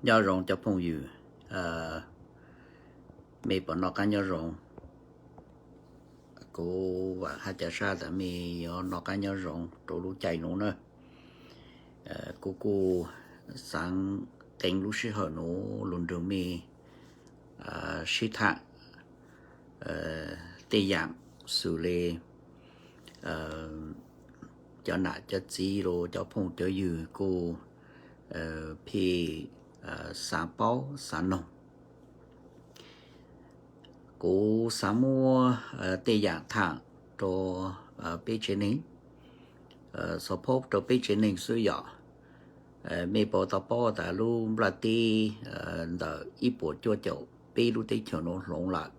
Nyob zoo cov phooj ywg, mej puas noj qab nyob zoo? Kuv vaam has ca sab tas mej yuav noj qab nyob zoo rua lub caij nuav na. Kuv kuj xaav qee lub sij hawm nuav lug nrug mej sib tham tej yaam xws le cov nam cov txiv los cov phooj cov ywg kuj pheej xaav paub xaav noog. Kuv xaav muab tej yaam tham rua peb tsev neeg, xov phob rua peb tsev neeg xwb yom. Mej puas tau paub tas lub nplaj teb ntawm ib puas cuaj caum peb lub teb chaws nuav hloov lawm,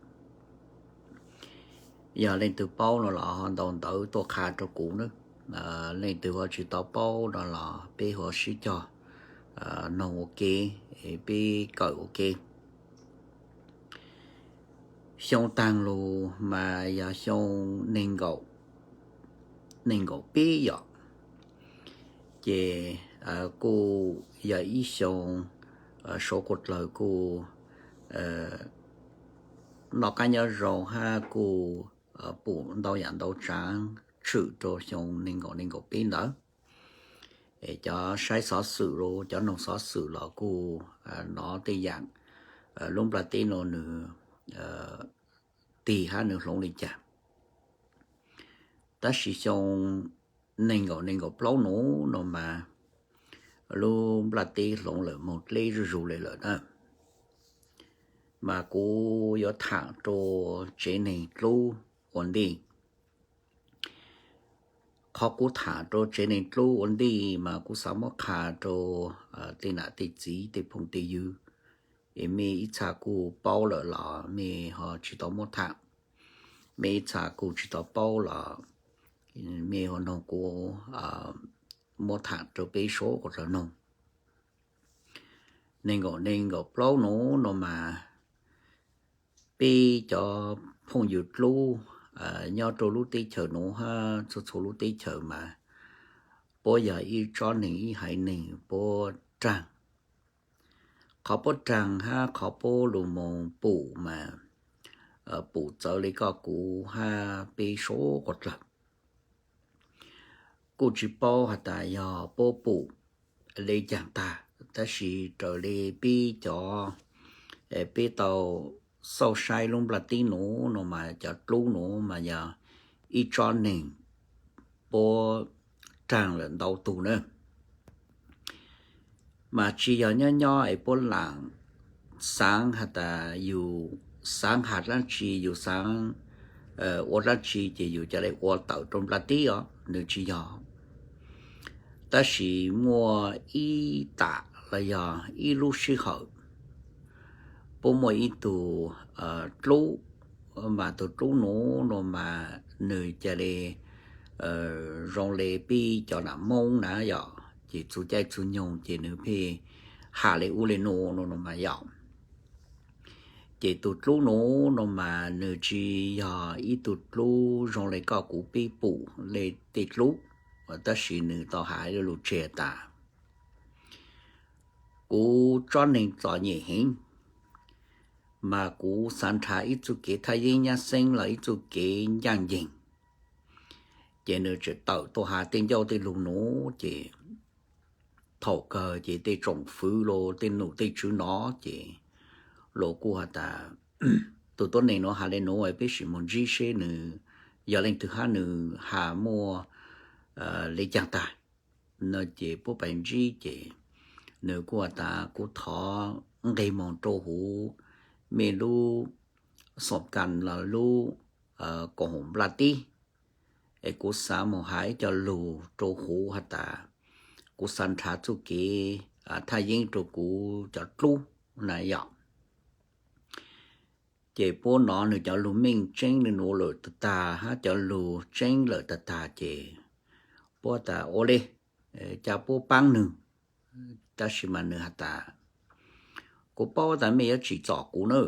yog leej twg paub no los ho ntaus ntawv tuaj qha rua kuv na. Leej twg ho tsis tau paub no los peb ho sib cog noog ua ke, peb kawm ua ke. Xyoo taag lug mas yog xyoo neeg nkaum, neeg nkaum peb yom, ces kuj yog ib xyoo suav quas dlawg kuj noj qab nyob zoo hab kuj pum ntau yaam ntau tsaav tshwm rua xyoo neeg nkaum, neeg nkaum peb ntawd. Cov saib xov xwm los cov noog xov xwm los kuj nov tej yaam lub nplaj teb nuav nwg tig hab nwg hloov le caag. Tab sis xyoo neeg nkaum, neeg nkaum plaub nuav no mas lub nplaj teb hloov lawm moog dleb zuj zug le lawm na. Mas kuv yuav tham rua tsev neeg dlub ua ntej. Qhov kuv tham rua tsev neeg dlub ua ntej mas kuv xaav muab qha rua tej nam tej txiv tej phooj tej ywg, es mej ib txha kuj paub lawm los mej ho tsis tau muab tham, mej ib txha kuj tsis tau paub los mej ho noog kuv muab tham rua peb suav quas dlawg noog. Neeg nkaum, neeg nkaum plaub nuav no mas peb cov phooj ywg dlub nyob rua lub teb chaws nuav hab txhua txhua lub teb chaws mas puab yog ib tsob neeg ib haiv neeg puab raag. Qhov puab raag hab qhov puab lug moog pum mas pum txawv le koj kuv hab peb suav quas dlawg. Kuj tsis paub has tas yog puab pum le caag tag, tab sis raws le peb cov, peb tau xauj saib lub nplaj teb nuav no mas cov dlub nuav mas yog ib tsob neeg puab raag lawm ntau tug na. Mas tsis yog nyob nyob es puab laam xaav has tas yus xaav has dlaab tsi, yus xaav ua dlaab tsi ces yus ca le ua tawm rua nplaj teb os, nws tsis yog. Tab sis muaj ib tam los yog ib lub sij hawm, puab muaj ib tug dlub, mas tug dlub nuav no mas nws ca le zoo le peb cov nam Moob na yom, ces txhua caij txhua nyoog ces nws pheej has le ub le nuav no mas yom. Ces tug dlub nuav no mas nws tsis yog ib tug dlub zoo le koj kuv peb pum le tej dlub, tab sis nws tau has ib lub lug tseg tas, kuv tsob neeg txom nyem heev, mas kuv xaav nrhav ib txuj kev thaj yeeb nyab xeeb los ib txuj kev ncaaj nceeg. Ces nws tseem tawm tuaj has tej ncauj tej lug nuav ces thaum kawg ces tej tsoom fwv los tej nom tej tswv no ces los kuj has tas, tus tuab neeg nuav has le nuav peb sim moog ntsib seb nws yog leej twg hab nws has muaj le caag tag no ces puab pais ntsib ces nws kuj has tas kuv thov nqeg moog rua huv mej lub xoom kas los lub koom haum nplaj teb, es kuv xaav moog has ib co lug rua huv has tas kuv xaav nrhav txuj kev thaj yeeb rua kuv cov dlub na yom. Ces puab nov nws cov lug meej tseeb le nuav lawm tag tag hab cov lug tseeb lawm tag tag ces puab tas ua le, ca puab paab nwg. Tab sis mas nws has tas, kuv paub tas mej yuav tsim txom kuv na,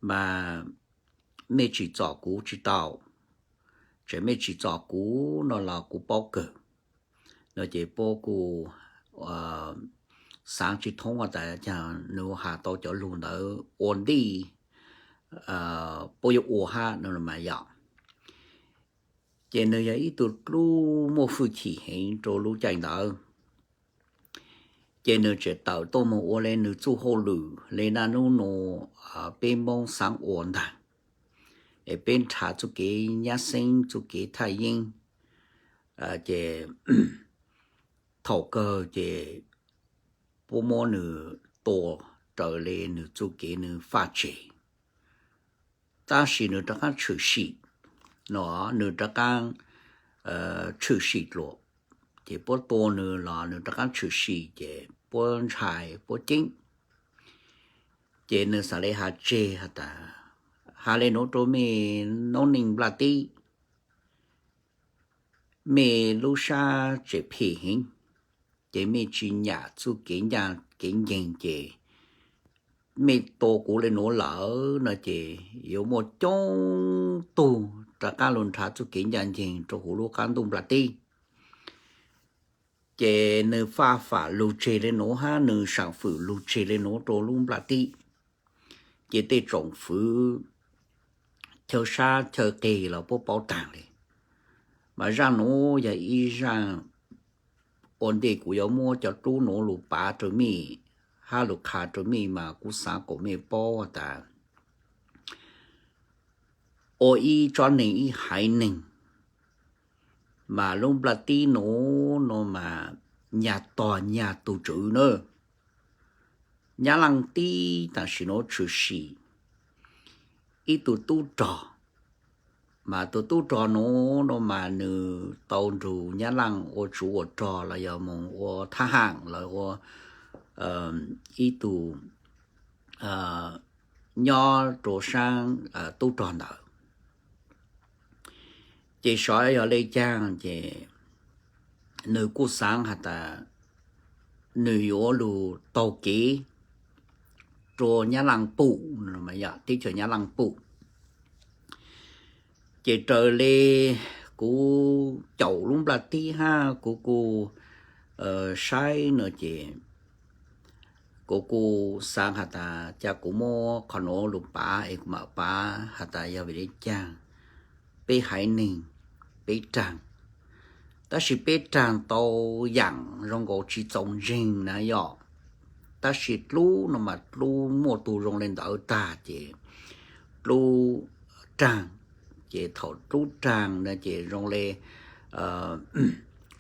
mas mej tsim txom kuv tsis tau, tseem mej tsim txom kuv no los kuv paub kawg no ces puab kuj xaav tsi thoob has tas nws has tau cov lug ntawd ua ntej puab yuav ua hab no mas yog. Ces nws yog ib tug dlub muaj hwj chim heev rua lub caij ntawd. Ces nws tseem tawm tuaj moog ua le nws txuj hauj lwm le naj nub nua peb Moob xaav ua ntag, es peb nrhav txuj kev nyab xeeb txuj kev thaj yeeb. Ces thaum kawg ces puab muab nws tua raws le nws txuj kev nws faj tseg. Tab sis nws rov qaab tshwm sim no, nws rov qaab tshwm sim dlua. Ces puab tua nws los nws rov qaab tshwm sim ces puab ntshai puab ceeb. Ces nws xaav le has tseg has tas, has le nuav rua mej noob neej nplaj teb, mej lub sab tseem phem heev, ces mej tsi nyam txuj kev ncaj kev nceeg ces mej tua kuv le nuav lawm no ces yuav muaj coob tug rov qaab lug nrhav txuj kev ncaj nceeg rua huv lub qaab ntuj nplaj teb. Ces nws faj fam lug tseg le nuav hab nws saam fwm lug tseg le nuav rua lub nplaj teb, ces tej tsoom fwv chaw sab chaw qeg los puab paub taag le. Mas zaaj nuav yog ib zaaj ua ntej kuv yuav muab cov dlub nuav lug pav rua mej hab lug qha rua mej mas kuv xaav kuas mej paub tas ua ib tsob neeg ib haiv neeg mas lub nplaj teb nuav no mas nyag tog nyag tug tswv na. Nyab Laaj teb tam sim nuav tshwm sim ib tug tub rog, mas tug tub rog nuav no mas nws tau nrug Nyab Laaj ua tsuv ua rog los yog moog ua thab ham los ua ib tug nyob rua saab tub rog ntawd. Ces saib yog le caag ces nws kuj xaav has tas nws yuav lug taug kev rua Nyab Laaj pum, teb chaws Nyab Laaj pum. Ces raws le kuv caum lub nplaj teb hab kuv kuj saib no ces kuv kuj xaav has tas ca kuv muab qhov nuav lug pav es kuv mam pav has tas yog vim le caag peb haiv neeg peb raag, tab sis peb raag tau yaam zoo nkaus tsi txaus ntseeg na yom. Tab sis dlub no mas dlub muaj tug zoo le ntawd tag ces dlub raag, ces thaum dlub raag na ces zoo le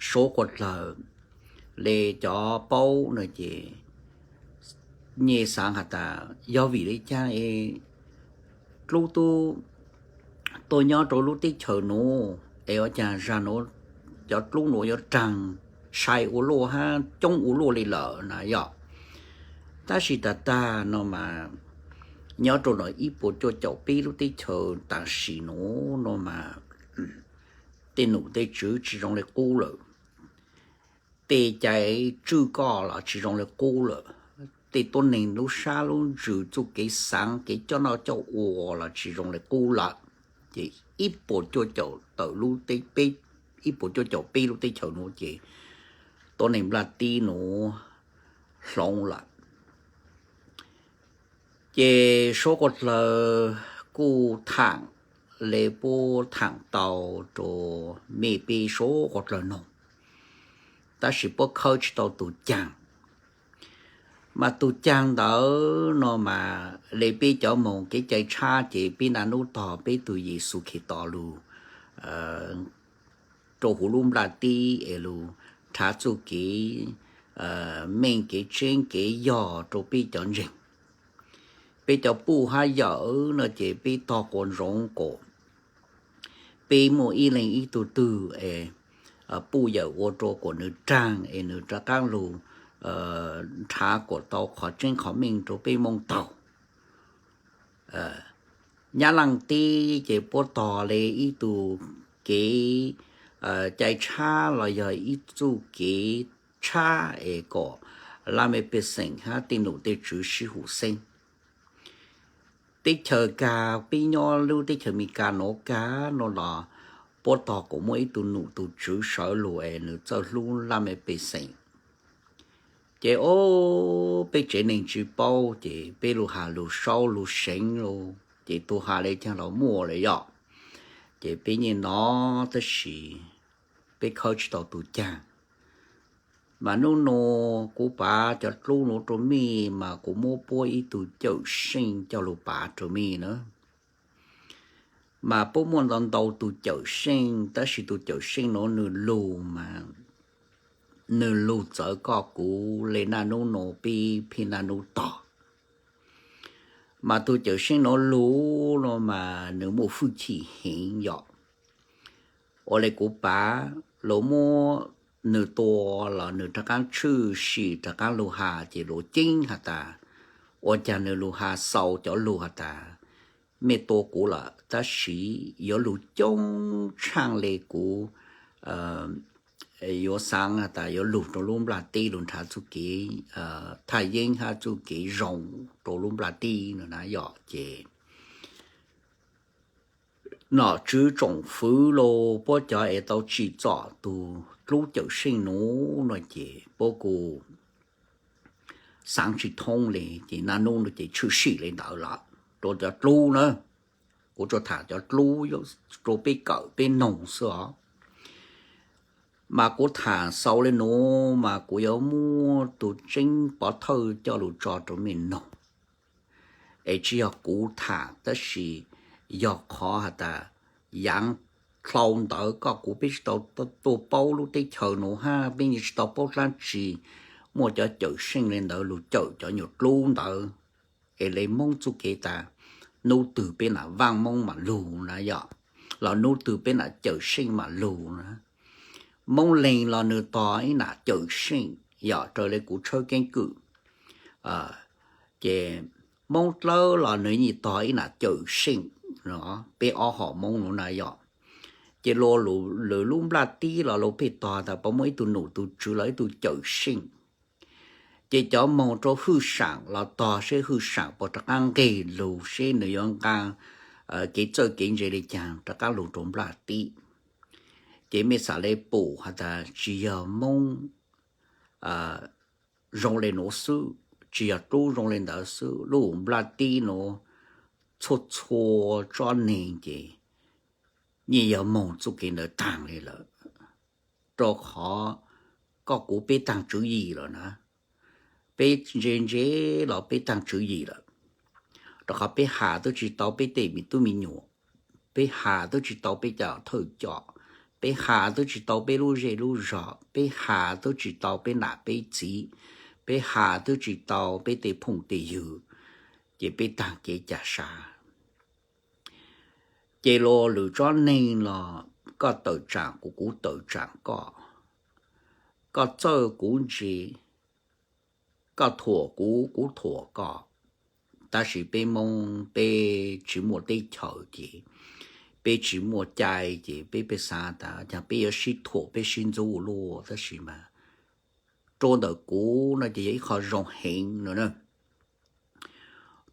suav quas dlawg le cov paub no ces nyaj xaav has tas yog vim le caag es dlub tub tuaj nyob rua lub teb chaws nuav es ua caag zag nuav cov dlub nuav yuav raag sai ua luaj hab coob ua luaj le lawm na yom. Tab sis tag tag no mas nyob rua nuav ib puas cuaj caum peb lub teb chaws tam sim nuav no mas tej num tej tswv tsi zoo le qub lawm. Tej cai tswj koj los tsi zoo le qub lawm. Tej tuab neeg lub sab lub ntsws txuj kev xaav kev coj noj coj ua los tsi zoo le qub lawm. Ces ib puas cuaj caum tawm lub teb, ib puas cuaj caum peb lub teb chaws nuav ces tuab neeg nplaj teb nuav hloov lawm. Ces suav quas dlawg kuj thaam le puab thaam tau rua mej peb suav quas dlawg noog, tab sis puab khawb tsi tau tug caag. Mas tug caag ntawd no mas le peb cov moog kev cai tshab ces peb naj nub tog peb tug Yexus Khetos lug rua huv lub nplaj teb es lug rhav txuj kev meej kev tseeb kev yog rua peb cov ntseeg. Peb cov puj hab yawm no ces peb tog quas ntsoov kuas peb muaj ib leeg ib tug twg es puj yawm ua rua kuas nws raag es nws rov qaab lug nrhav kuas tau qhov tseeb qhov meej rua peb Moob taug. Nyab Laaj teb ces puab tog le ib tug kev cai tshab los yog ib txuj kev tshab es kom laj mej pej xeem hab tej num tej tswv sib hum xeeb. Teb chaws kag peb nyob lub teb chaws Amelikas nuav kag no los puab tog kuas muaj ib tug num tug tswv sawv lug es nws txawj hlub laj mej pej xeem. Ces ob peb tsev neeg tsis paub ces peb lug has lug saub lug seev lug ces tug has le caag los muaj lawm yom. Ces peb nyiaj nov tab sis peb khawb tsis tau tug caag. Mas nub nua kuv pav cov dlub nuav rua mij mas kuv muab puab ib tug cawm seej coj lug pav rua mij na. Mas puab muaj ntau ntau tug cawm seej tab sis tug cawm seej nuav nwg lug mas nwg lug txawv koj kuv le naj nub nua peb pheej naj nub tog. Mas tug cawm seej nuav lug no mas nwg muaj hwj chim heev yom. Ua le kuv pav, luag muab nwg tua los nwg rov qaab tshwm sim rov qaab lug has ces luag ceeb has tas, ua caag nwg lug has xaus cov lug has tas, mej tua kuv lawm tab sis yuav lug coob tshaaj le kuv yuav xaav has tas yuav lug rua lub nplaj teb lug nrhav txuj kev thaj yeeb hab txuj kev zoo rua lub nplaj teb no na yom. Ces nom tswv tsoom fwv los puab cov es tau tsim txom tug dlub cawm seej nuav no ces puab kuj xaav tsis thoob le ces naj nub no ces tshwm sim le ntawd lawm rua cov dlub na. Kuv tsuas tham cov dlub rua peb kawm peb noog xwb os. Mas kuv tham xaus le nuav mas kuv yuav muab tug tseeb pov thawj coj lug tso rua mej noog. Es tsis yog kuv tham tab sis yog qhov has tas yaav dlhau ntawd koj kuv peb tsis tau tuaj paub lub teb chaws nuav hab peb yeej tsis tau paub dlaab tsi muaj cov cawm seej le ntawd lug cawm cov nyuam dlub ntawd. Es le Moob txuj kev tas nub twg peb nam vaaj Moob mam lug na yom, los nub twg peb nam cawm seej mam lug na. Moob leeg los nwg tog ib nam cawm seej yom, raws le kuv tshawb keeb kwm. Ces Moob dlawb los nwg yeej tog ib nam cawm seej, peb ob hom Moob nuav na yom. Ces luag lwm lub nplaj teb los luag pheej tog tas puas muaj ib tug num tug tswv los ib tug cawm seej. Ces cov moog rua hwj saam los tog seb hwj saam puas rov qaab nqeg lug seb nwg yuav nqaa kev txawj kev ntse le caag rov qaab lug rua nplaj teb. Ces mej xaav le pum has tas tsis yog Moob zoo le nuav xwb, tsis yog dlub zoo le ntawd xwb, lub nplaj teb nuav txhua txhua tsob neeg ces yeej yog moog txuj kev ntawd taag le lawm. Rua qhov koj kuv peb taag tswv yim lawm na, peb ntse ntse los peb taag tswv yim lawm. Rua qhov peb has twb tsis tau peb tej me tub me nyuam, peb has twb tsis tau peb cov thawj coj, peb has twb tsis tau peb lub zej lub zog, peb has twb tsis tau peb nam peb txiv, peb has twb tsis tau peb tej phooj tej ywg, ces peb taag kev ca sav. Ces luag lwm tsob neeg los koj tawm tsaam kuv, kuv tawm tsaam koj, koj txawj kuv ntse, koj thuam kuv, kuv thuam koj. Tab sis peb Moob peb tsis muaj teb chaws ces peb tsis muaj cai ces peb pheej xav tas caag peb yuav sib thuam peb sib ntxub luaj, tab sis mas rua ntawm kuv no ces yog ib qho zoo heev no na.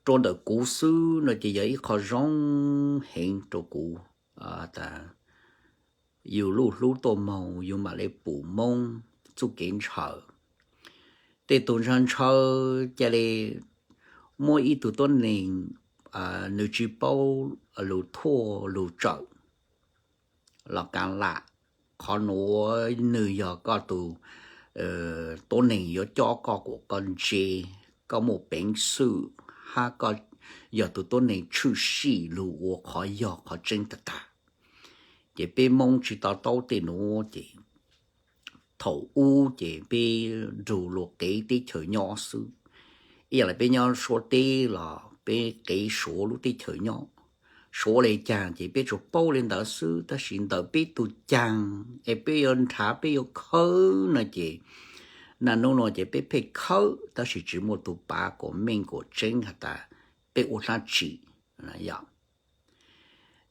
Rua ntawm kuv xwb no ces yog ib qho zoo heev rua kuv. Tas yug lub hlub tuaj moog yug mam le pum Moob txuj kev ntshaw. Tej tug ntshaw ntshaw ca le muab ib tug tuab neeg nwg tsis paub lug thuaj lug tsawm los kav lam. Qhov nuav nwg yog koj tug tuab neeg yuav cob koj kuas koj ntse, koj muaj peev xwm, hab koj yog tug tuab neeg tshwm sim lug ua qhov yog qhov tseeb tag tag. Ces peb Moob tsis to taub tej nuav ces thaum ub ces peb nrug luag qev teb chaws nyob xwb. Ib yam li peb nyob Suav teb los peb qev Suav lub teb chaws nyob. Suav le caag ces peb tsuas paub le ntawd xwb, tab sis ntawm peb tug caag es peb yuav nrhav peb yuav khawb no ces naj nub nuav ces peb pheej khawb tab sis tsis muaj tug pav kuas meej kuas tseeb has tas peb ua dlaab tsi.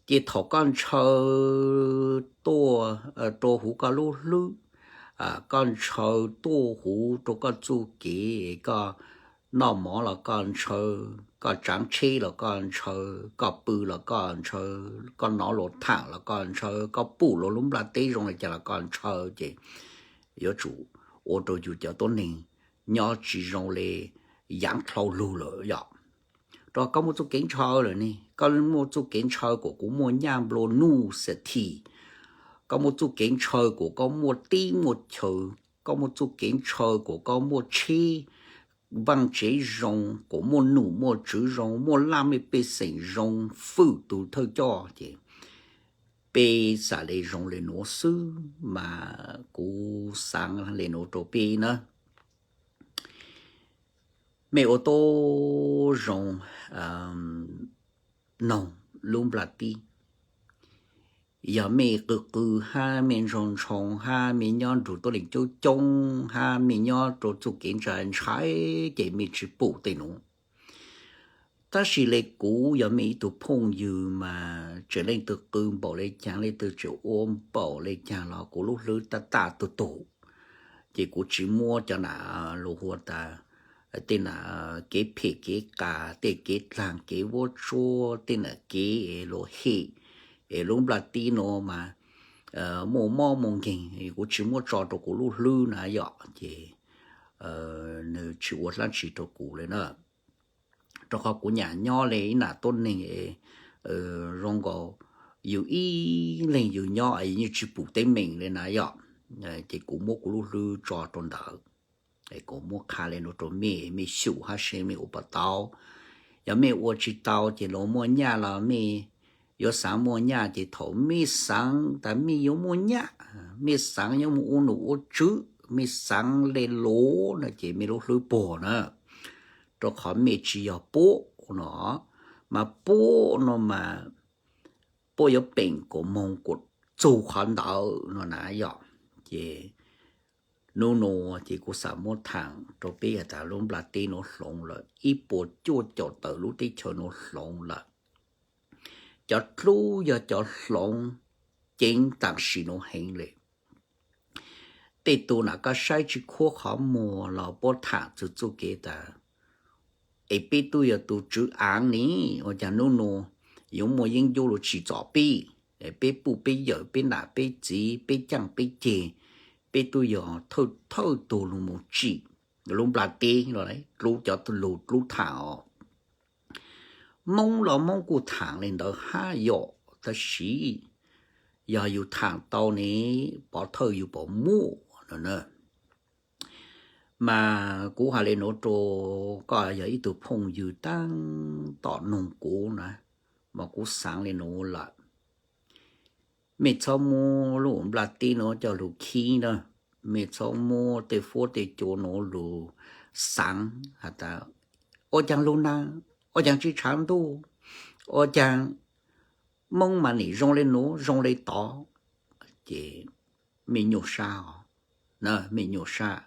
Ces thaum koj ntshaw tuaj rua huv koj lub hlwb, koj ntshaw tuaj huv rua koj txuj kev, koj noj mov los koj ntshaw, koj tsaav tsheb los koj ntshaw, koj pw los koj ntshaw, koj nov luag thaam los koj ntshaw, koj pum luag lub nplaj teb zoo le caag los koj ntshaw, ces yuav tsum ua rua yug cov tuab neeg nyob tsis zoo li yaav dlhau lug lawm yom. Rau koj muaj txuj kev ntshaw lawm ne, koj muaj txuj kev ntshaw kuas kuv muaj nyaj nplua nuj xim thim, koj muaj txuj kev ntshaw kuas koj muaj teb muaj chaw, koj muaj txuj kev ntshaw kuas koj muaj tsheb vaaj tsev zoo, kuas muaj num muaj tswv zoo, muaj laj mej pej xeem zoo, fwm tug thawj coj ces peb xaav le zoo le nuav xwb mas kuv xaav le nuav rau peb na. Mej ua tau zoo noog lub nplaj teb. Yog mej qw qw hab mej ntshoo ntshoo hab mej nyob nrug tuab neeg coob coob hab mej nyob rau txuj kev ntshai ntshai ces mej tsis pum tej nuav. Tab sis le kuv yog mej ib tug phooj ywg mas tseem leej twg qw npaum le caag leej twg tseem ua npaum le caag los kuv lub hlwb tab taj tug tug, ces kuv tsis muab cov nam lug hu tas tej nam kev phem kev qas, tej kev dlaag kev vuab tsuab, tej nam kev es lug hem es lub nplaj teb nuav mas muaj mob muaj nkeeg, kuv tsis muab tso rau kuv lub hlwb na yom. Ces nws tsis ua dlaab tsi rau kuv le na. Rau qhov kuv nyam nyob le ib nam tuab neeg zoo nkaus yus ib leeg yus nyob yus yeej tsis pum teeb meem le na yom. Ces kuv muab kuv lub hlwb tso rau ntawd, kuv muab qha le nuav rau mej, mej xyum hab seb mej ua puas tau. Yog mej ua tsis tau ces luag muaj nyaj los mej yuav xaav muaj nyaj ces thaum mej xaav tas mej yuav muaj nyaj, mej xaav yuav mus ua num ua tswv, mej xaav le luv no ces mej lub hlwb puag na. Rau qhov mej tsis yog puab no, mas puab no mas puab yuav peem kuas moog kuas txug qhov ntawd no na yom. Ces nub nua ces kuv xaav muab thaam rau peb has tas lub nplaj teb nuav hloov lawm ib puas cuaj caum tawm lub teb chaws nuav hloov lawm. Cov dlub yog cov hloov ceev tam sim nuav heev le. Tej tug nam koj saib tsis khuab qhov muag los puab thaam txug txuj kev tas es peb tub yog tus tswv aav ne, ua caag nub nua yuav muaj yeeb ncuab lug tsim txom peb, peb puj peb yawm peb nam peb txiv peb caaj peb ceg, peb tub yog thawj thawj tug lug mus tsim lub nplaj teb los dlub cov lug dlub thaam os. Moob los Moob kuj thaam le ntawd hab yom, tab sis yog yus thaam tau ne, pov thawj yus puas muaj no na. Mas kuv has le nuav rau koj yog ib tug phooj ywg taab tom noog kuv na, mas kuv xaav le nuav lawm. Mej txhob muab lub nplaj teb nuav coj lug khib na, mej txhob muab tej huab tej cua nuav lug xaav has tas ua caag lug naag, ua caag tsis tshaav ntuj, ua caag Moob mas nim zoo le nuav zoo le tod, ces mej nyuaj sab os, mej nyuaj sab.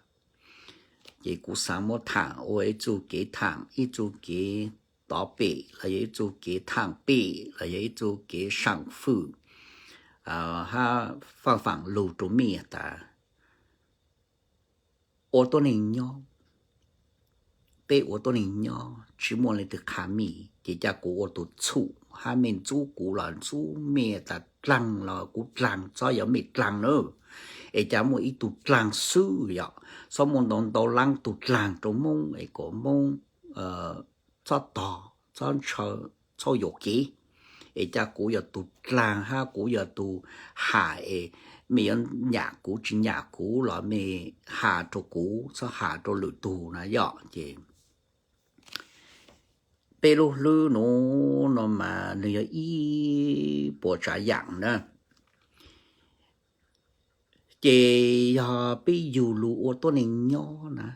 Ces kuv xaav muab thaam ua ib txuj kev thaam, ib txuj kev tov pem los yog ib txuj kev thaam pem los yog ib txuj kev saam fwm hab faaj faam lug rau mej tas ua tuab neeg nyob, peb ua tuab neeg nyob tsis muaj leej twg qha mej, ces ca kuv ua tus txhum hab mej ntxub kuv los ntxub, mej tas dlaag los kuv dlaag, txhob yog mej dlaag na, es ca muaj ib tug dlaag xwb yom, txhob muaj ntau ntau laab tug dlaag rau Moob es kom Moob txhob tog txhob ntshaw, txhob yuam kev, es ca kuv yog tus dlaag hab kuv yog tus has es mej yuav nyam kuv tsis nyam kuv los mej has rau kuv, txhob has rau lwm tug na yom. Ces peb lub hlwb nuav no mas nws yog ib puas tsav yaam na. Ces yog peb yug lug ua tuab neeg nyob na,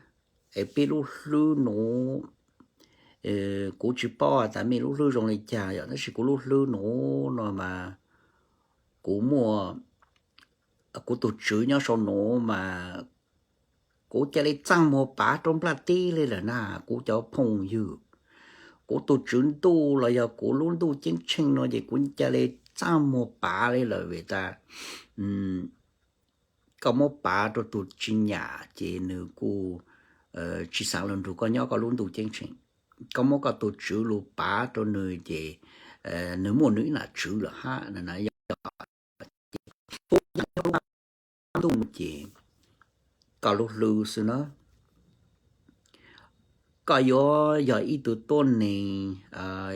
es peb lub hlwb nuav, kuv tsis paub tas mej lub hlwb zoo li cas yom, tab sis kuv lub hlwb nuav no mas kuv muaj, kuv tus tswv nyob sau nuav mas kuv ca le txaaj muag pav rau nplaj teb le lawm na kuv cov phooj ywg. Kuv tus tswv ntuj los yog kuv lub ntuj ceeb tsheej no ces kuv ca le txaaj muag pav le lawm vim tas koj muab pav rau tus tsis nyam ces nws kuj tsis xaav lug nrug koj nyob koj lub ntuj ceeb tsheej. Koj muab koj tus tswv lug pav rau nws ces nws muaj nws ib nam tswv lawm hab na yom. Ntuj ces koj lub hlwb xwb na, koj yuav yog ib tug tuab neeg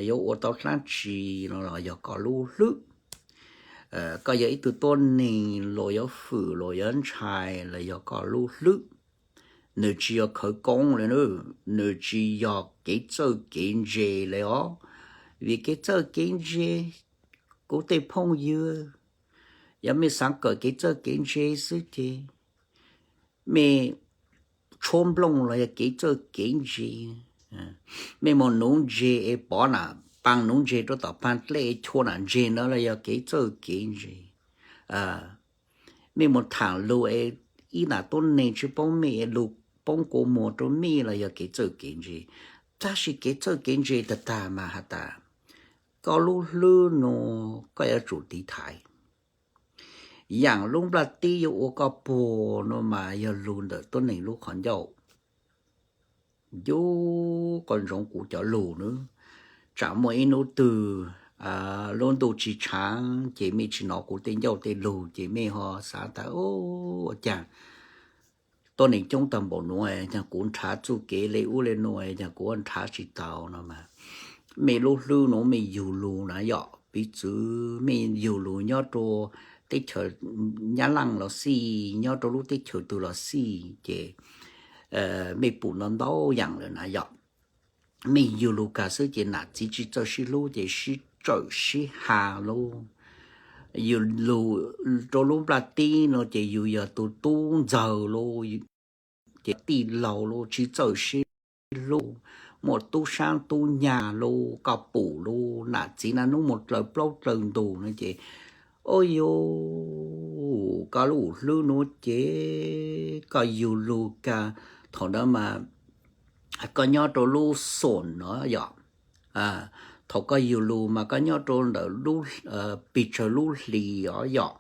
yuav ua tau dlaab tsi no los yog koj lub hlwb. Koj yog ib tug tuab neeg luas yuav hwm luas yuav ntshai los yog koj lub hlwb. Nws tsis yog khawv koob le, nws tsis yog kev txawj kev ntse le os. Vim kev txawj kev ntse, kuv tej phooj ywg, yog mej xaav kawm kev txawj kev ntse xwb ces mej tshuab nplooj los yog kev txawj kev ntse. Mej moog nuv ntse es pov nam paag nuv ntse rua tom paag dlej, chua nam ntse ntawd los yog kev txawj kev ntse. Mej moog thaam lug es ib nam tuab neeg tsi poob mej es lug poob kua muag rua mej los yog kev txawj kev ntse. Tab sis kev txawj kev ntse tag tag mas has tas koj lub hlwb nuav koj yuav tsum tiv thaiv. Yaam lub nplaj teb yuav ua koj puag nuav mas yog lug ntawm tuab neeg lub qhov ncauj. Yub, koj ntsoov kuv cov lug nawb. Tsaam muaj ib nub twg lub ntuj tsi tshaav ces mej tsi nov kuv tej ncauj tej lug ces mej ho xaav tas, ua caag tuab neeg coob taag npaum nuav, caag kuv nrhav txuj kev le ub le nuav, caag kuv nrhav tsi tau no mas. Mej lub hlwb nuav mej yug lug na yom, piv txwv mej yug lug nyob rua teb chaws Nyab Laaj los xij, nyob rua lub teb chaws twg los xij ces mej pum ntau ntau yaam lawm na yom. Mej yug lug kag xwb ces nam txiv tsi txawj sib hlub ces sib tsawm sib ha lub. Yug lug rua lub nplaj teb nuav ces yug yog tug tub ntxawg lub, ces tij laug lub tsi txawj sib hlub, muaj tub saab tub nyag lub, koj pum lub nam txiv naj nub moog dlaws plaub dlaws ntug no ces, o yub, koj lub hlwb nuav ces koj yug lug kag thaum ntawd mas koj nyob rua lub xoom no yom. Thaum koj yug lug mas koj nyob rua ntawm pes tsawg lub hli os yom,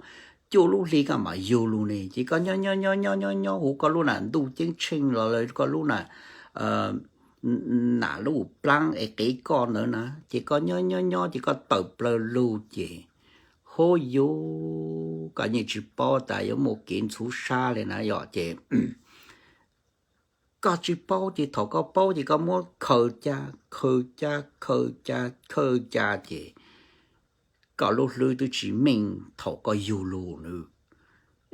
cuaj lub hli koj mam yug lug ne ces koj nyob nyob nyob nyob nyob nyob huv koj lub nam ntuj ceeb tsheej los koj lub nam, nam lub plaab es qev koj ntawd na ces koj nyob nyob nyob ces koj tawm plawg lug ces, hub yub, koj yeej tsi paub tas yuav muaj kev ntxhuv sab le na yom ces koj tsi paub ces thaum koj paub ces koj muab khaws ca khaws ca khaws ca khaws ca ces koj lub hlwb twb tsi meej thaum koj yug lug nawb.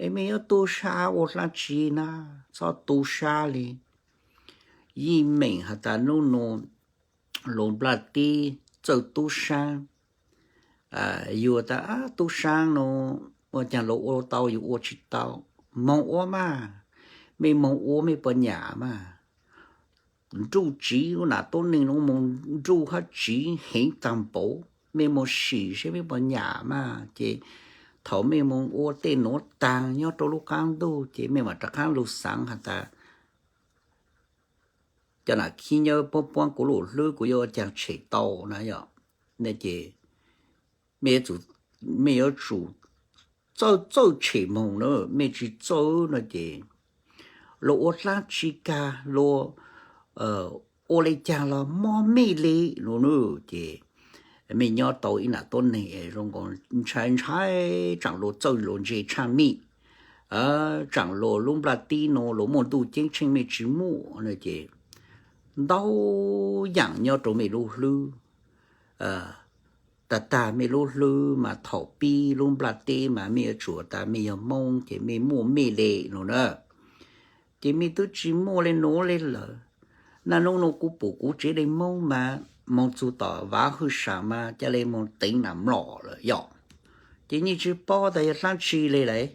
Es mej yuav tu sab ua dlaab tsi na, txhob tu sab le. Yeej meem has tas nub nua lug nplaj teb txawj tub saab, yug tas tub saab nua ua caag luas ua tau yus ua tsi tau, moog ua mas, mej moog ua mej puas nyam mas. Nruj tsiv lub nam tuab neeg nuav moog nruj hab tsiv heev taag npaum, mej moog sim seb mej puas nyam mas ces thaum mej moog ua tej nuav taag nyob rua lub qaab ntuj ces mej mam rov qaab lug xaav has tas cov nam khib nyob puab puab kuv lub hlwb kuv yuav ua caag tshem tau na yom. Ces mej yuav tsum txawj txawj tshem moog na, mej tsi txawj no ces luas ua dlaab tsi kag luas ua le caag los mob mej le no na. Ces mej nyob tau ib nam tuab neeg es zoo nkaus ntshai ntshai tsaam luas txawj luas ntse tshaaj mej, tsaam luas lub nplaj teb nuav luas muaj ntuj ceeb tsheej mej tsi muaj no ces ntau yaam nyob rua mej lub hlwb. Tag tag mej lub hlwb mas thaum pib lub nplaj teb mas mej yuav tsum tas mej yog Moob ces mej muaj mej le no na. Ces mej twb tsi muaj le nuav le lawm. Naj nub nua kuv pum kuv tsev le Moob mas moog txug tom Vav Hwj Sam mas ca le moog teev nam mlom lawm yom. Ces yeej tsi paub tas yog dlaab tsi le lawm.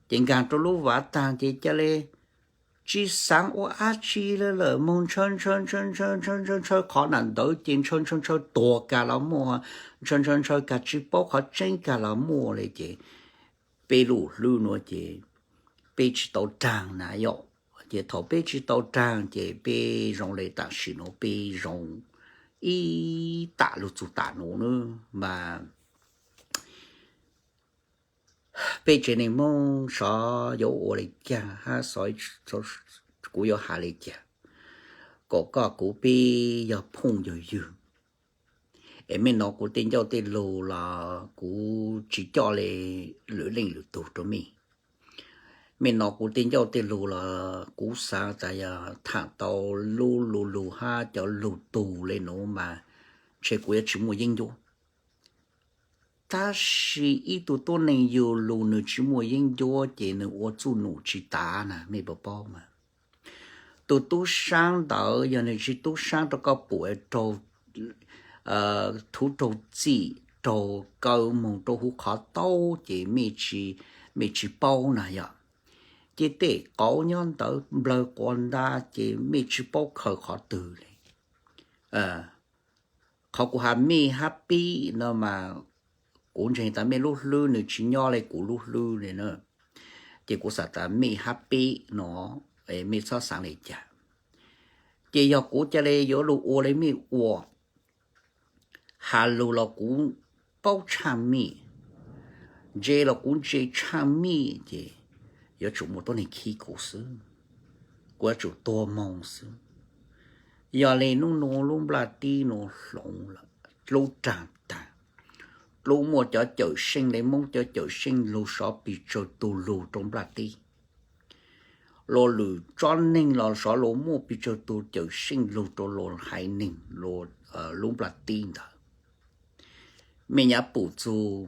Ces nkaag rua lub vav taag ces ca le tsi xaav ua dab tsi le lawm, moog ntshaw ntshaw ntshaw ntshaw ntshaw ntshaw ntshaw qhov nam ntawd ces ntshaw ntshaw ntshaw tuag kag los muaj, ntshaw ntshaw ntshaw kag tsi paub qhov tseeb kag los muaj le ces peb lub hlwb nuav ces peb tsi tau raag na yom. Ces thaum peb tsi tau raag ces peb zoo le tam sim nuav peb zoo ib tam lug txug tam nuav na mas peb tsev neeg Moob xyov yuav ua le caag hab xyov kuv yuav has le caag kom koj kuv peb yog phooj yog ywg. Es mej nov kuv tej ncauj tej lug los kuv tsi coj le lwm leej lwm tug rua mej. Mej no kuv tej ncauj tej lug los kuv xaav tas yog thaam tau lub lu lug hab cov lug tug le nuav mas ntshe kuv yuav tsis muaj yeeb ncuab. Tab sis ib tug tuab neeg yug lug nwg tsis muaj yeeb ncuab ces nwg ua txuj num tsis tav na, mej puas paub mas. Tus tub saab ntawd yog nwg tsis tub saab rau koj pum raug, thuv raug txim, raug kaw moog rau huv qhov taub ces mej tsis paub na yog. Ces tej qauv nyob ntawd nplawg quas nta ces mej tsis paub khaws qhov twg le. Qhov kuv has mej hab peb no mas kuv ntseeg tas mej lub hlwb nws tsis nyob le kuv lub hlwb le na. Ces kuv xaav tas mej hab peb no, mej txhob xaav le cas. Ces yog kuv ca le yuav lug ua le mej ua, has lug los kuv paub tshaaj mej, ntse los kuv ntse tshaaj mej ces yuav tsum muaj tuab neeg khib kuv xwb, kuv yuav tsum tuag moog xwb. Yog le nub nua lub nplaj teb nua hloov lawm, lub raag taag, lub muaj cov cawm seej le Moob cov cawm seej lug sov pes tsawg tug lug rau nplaj teb. Luas lwm tsob neeg los sov luas muaj pes tsawg tug cawm seej lug rau luas haiv neeg lub nplaj teb ntawd. Mej nyam pum txug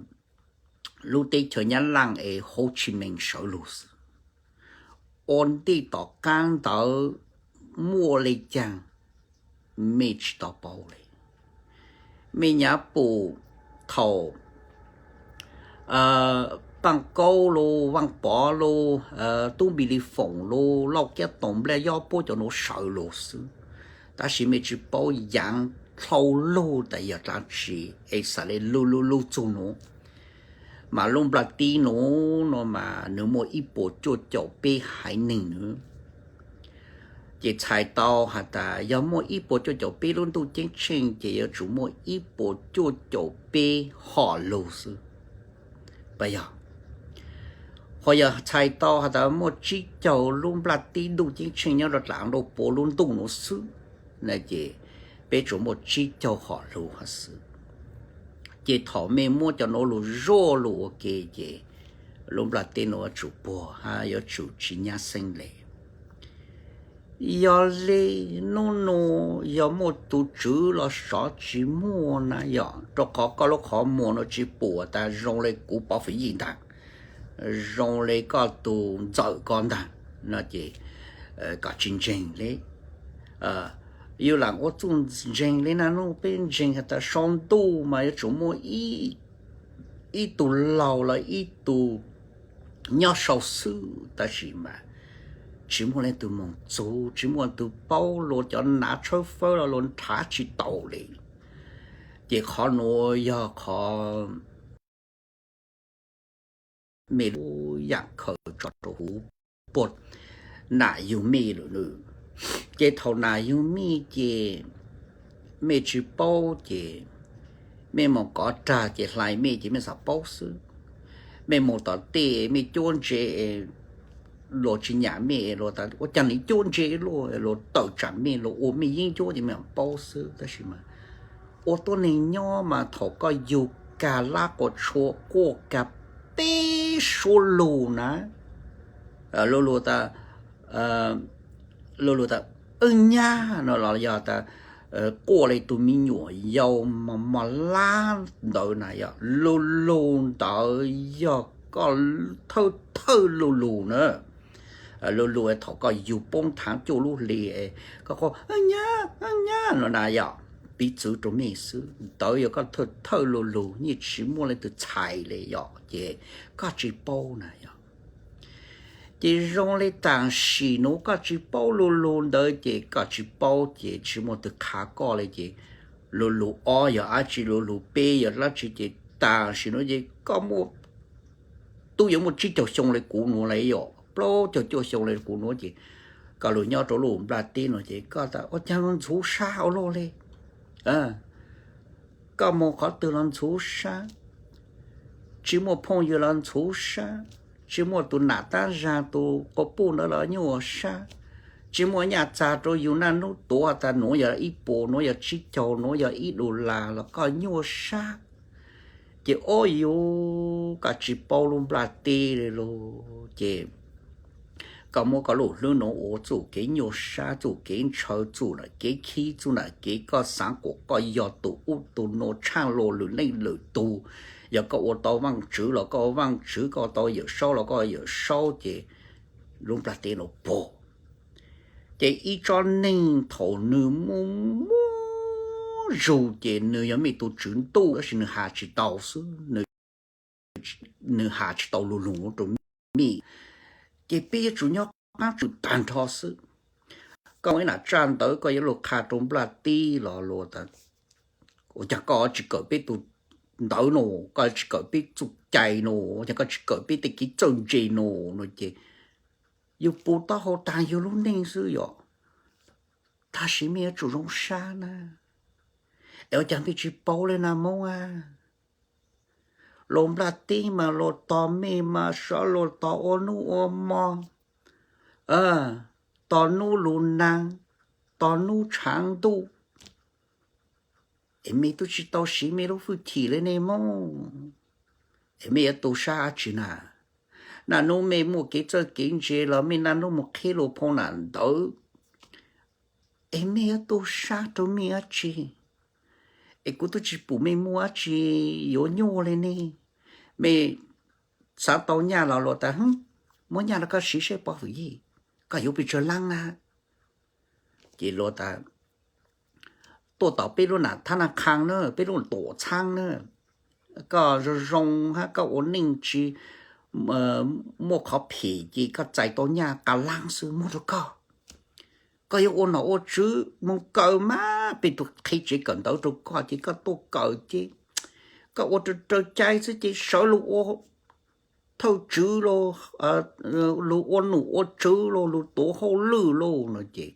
lub teb chaws Nyab Laaj es Hauv Tshis Mees sawv lug xwb. Ua ntej tom qaab ntawd muaj le caag mej tsis tau paub le. Mej nyam pum thaum Paaj Kaub lug, Vaaj Pov lug, Tub Npis Lis Foom lug, Lauj Kiab Toom, Nplaj Yob Puab cov nuav sawv lug xwb, tab sis mej tsis paub yaav dlhau lug tas yog dlaab tsi es xaav le lug lug lug txug nuav. Mas lub nplaj teb nuav no mas nwg muaj ib puas cuaj caum peb haiv neeg nua. Ces txhais tau has tas yog muaj ib puas cuaj caum peb lub ntuj ceeb tsheej ces yuav tsum muaj ib puas cuaj caum peb hom lug xwb. Puas yog? Ho yog txhais tau has tas muaj tsib caug lub nplaj teb ntuj ceeb tsheej nyob rau dlaam nrau puav lub ntuj nuav xwb na ces peb tsuas muaj tsib caug hom lug hab xwb. Ces thaum mej muab cov nuav lug zuaj lug ua ke ces lub nplaj teb nuav yuav tsum puag hab yuav tsum tsis nyab xeeb le. Yog le nub nua yog muaj tug tswv los sov tsis muaj na yog, rau qhov koj lub qhov muag nuav tsis pum tas zoo le kuv Pov Fwm Yij ntaag, zoo le koj tug ntxawm koj ntaag no ces koj tsis ntseeg le. Yug lam ua txuj ntseeg le na, nub peb ntseeg has tas sau ntuj mas yuav tsum muaj ib tug laug los ib tug nyob sau xwb, tab sis mas tsis muaj leej twg moog txug, tsis muaj leej twg paub, luas cov nav tshawb fawb los luas nrhav tsis tau le. Ces qhov nuav yog qhov mej lub yaam khaws tso rau huv puag nam yug mej lawm nws. Ces thaum nam yug mej ces mej tsis paub ces mej moog kov rag ces hlais mej ces mej xaav paub xwb. Mej moog tom tej mej cuab ntse luas tsis nyam mej, luas tas ua caag nws cuab ntse luaj, luas tawm tsaam mej, luas ua mej yeeb ncuab ces mej paub xwb. Tab sis mas ua tuab neeg nyob mas thaum koj yug kag lab quas tshua quaj kag peb suab lug na, lu lug tas, lu lug tas, wb nyab no los yog tas quaj le tug me nyuam yaus mos mos lab ntawd na yog, lu lug ntawd yog koj thawj thawj lu lug na. Lu lug thaum koj yug poob thaav cuaj lub hli, koj quaj nyab nyab no na yog, piv txwv rau mej xwb, ntawd yog koj thawj thawj lu lug, yeej tsis muaj leej twg txhais le yog ces koj tsis paub na yog. Ces zoo le tam sim nuav koj tsis paub lu lug ntawd ces koj tsis paub ces tsis muaj twg qha koj le ces lu lug ob yog dab tsi, lu lug peb yog dab tsi ces tam sim nuav ces koj muaj, tub yuav muaj tsib caug xyoo le kuv nuav le yog, plaub caug cuaj xyoo le kuv nuav ces koj lug nyob rau lub nplaj teb nuav ces koj tas ua caag los ntxhuv sab ua luaj le. Koj moog qhov twg los ntxhuv sab, tsis muaj phooj ywg los ntxhuv sab, tsis muaj tus nam tab zag tus quas puj ntawd los nyuaj sab, tsis muaj nyaj txag rau yug naj nub tuav tas nuav yog ib puas, nuav yog tsib caug, nuav yog ib dollar los koj nyuaj sab. Ces ob yug koj tsis paub lub nplaj teb le lug ces koj muab koj lub hlwb nuav ua txuj kev nyuaj sab, txuj kev ntshaw, txuj nam kev khib, txuj nam kev koj xaav kuas koj yog tus ub tus nuav tshaaj lug lwm leej lwm tug. Yog koj ua tau vaaj tswv los koj ua vaaj tswv, koj ua tau yawm saub los koj ua yawm saub, ces lub nplaj teb nuav puag. Ces ib tsob neeg thaum nwg muaj muaj zug ces nwg yog mej tug tswv ntuj tab sis nwg has tsis tau xwb, nwg has tsis tau lug lug rua mej. Ces peb yuav tsum nyob qaab tswv tag nrho xwb. Koj ua ib nam tsaaj ntawv koj yuav lug qha rua nplaj teb los luas tas, ua caag koj tsis kawm peb tug ntawv no, koj tsis kawm peb txuj cai no, ua caag koj tsis kawm peb tej kev txawj ntse no, no ces yug puv taub hau taag yug lub neej xwb yom. Tab sis mej yuav tsum zoo sab na, es ua caag mej tsis paub le na Moob a? Luas nplaj teb mas luas tos mej mas sov luas tos ua nub ua mo, tos nub lug naag, tos nub tshaav ntuj, es mej tub tsis tau siv mej lub fwj chim le ne Moob, es mej yuav tu sab dlaab tsi na? Naj nub mej muaj kev txawj kev ntse los mej naj nub moog qhib luas phoo nam ntawv, es mej yuav tu sab rua mej dlaab tsi? Es kuv tub tsis pum mej muaj dlaab tsi yuav nyuaj le ne. Mej xaav tau nyaj los luas tas, muab nyaj rua koj siv seb pov hwm yej, koj yuav pes tsawg laab na? Ces luas tas, tuaj tom peb lub nam thab naj qhang na, peb lub tuam txhaab na, koj zoo zoo hab koj ua neej tsis muaj qhov phem ces koj txais tau nyaj qas laab xwb, muab rua koj. Koj yuav ua nom ua tswv moog kaw mas peb tug qhib tsev kawm ntawv rua koj ces koj tuaj kawm ces koj ua raws raws cai xwb ces sawv lug ua thawj tswv los, lug ua nom ua tswv los, lug tuav hauj lwm los no ces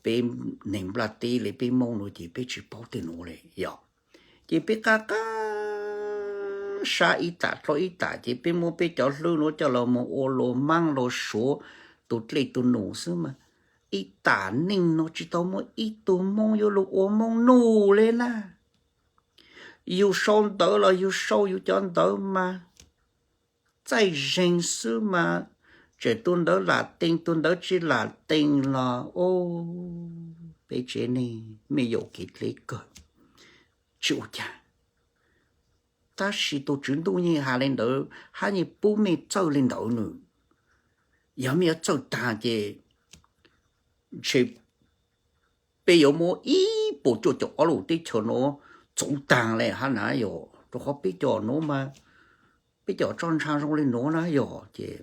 peb neeg nplaj teb le peb Moob nuav ces peb tsis paub tej nuav le yom. Ces peb qab qab sab ib tam dlua ib tam ces peb muab peb cov hlwb nuav coj los moog ua luas maab luas suav tug dlej tug num xwb mas ib tam neej nuav tsis tau muaj ib tug Moob yuav lug ua Moob nuj le na. Yug sau ntawv los yug sau yug cov ntawv mas txaij zeeg xwb mas, tseem tug ntawv lam tees tug ntawv tsi lam tees los, o, peb tsev neeg mej yaum kev dleb kawg, tsis ua caag. Tab sis tug tswv ntuj yeej has le ntawd hab yeej pub mej txawj le ntawd nws. Yog mej yuav txawj taag ces ntshe peb yuav muab ib puas cuaj caum ob lub teb chaws nuav txuv taag le hab na yog, rua qhov peb cov nuav mas, peb cov tso ntsha zoo le nuav na yog ces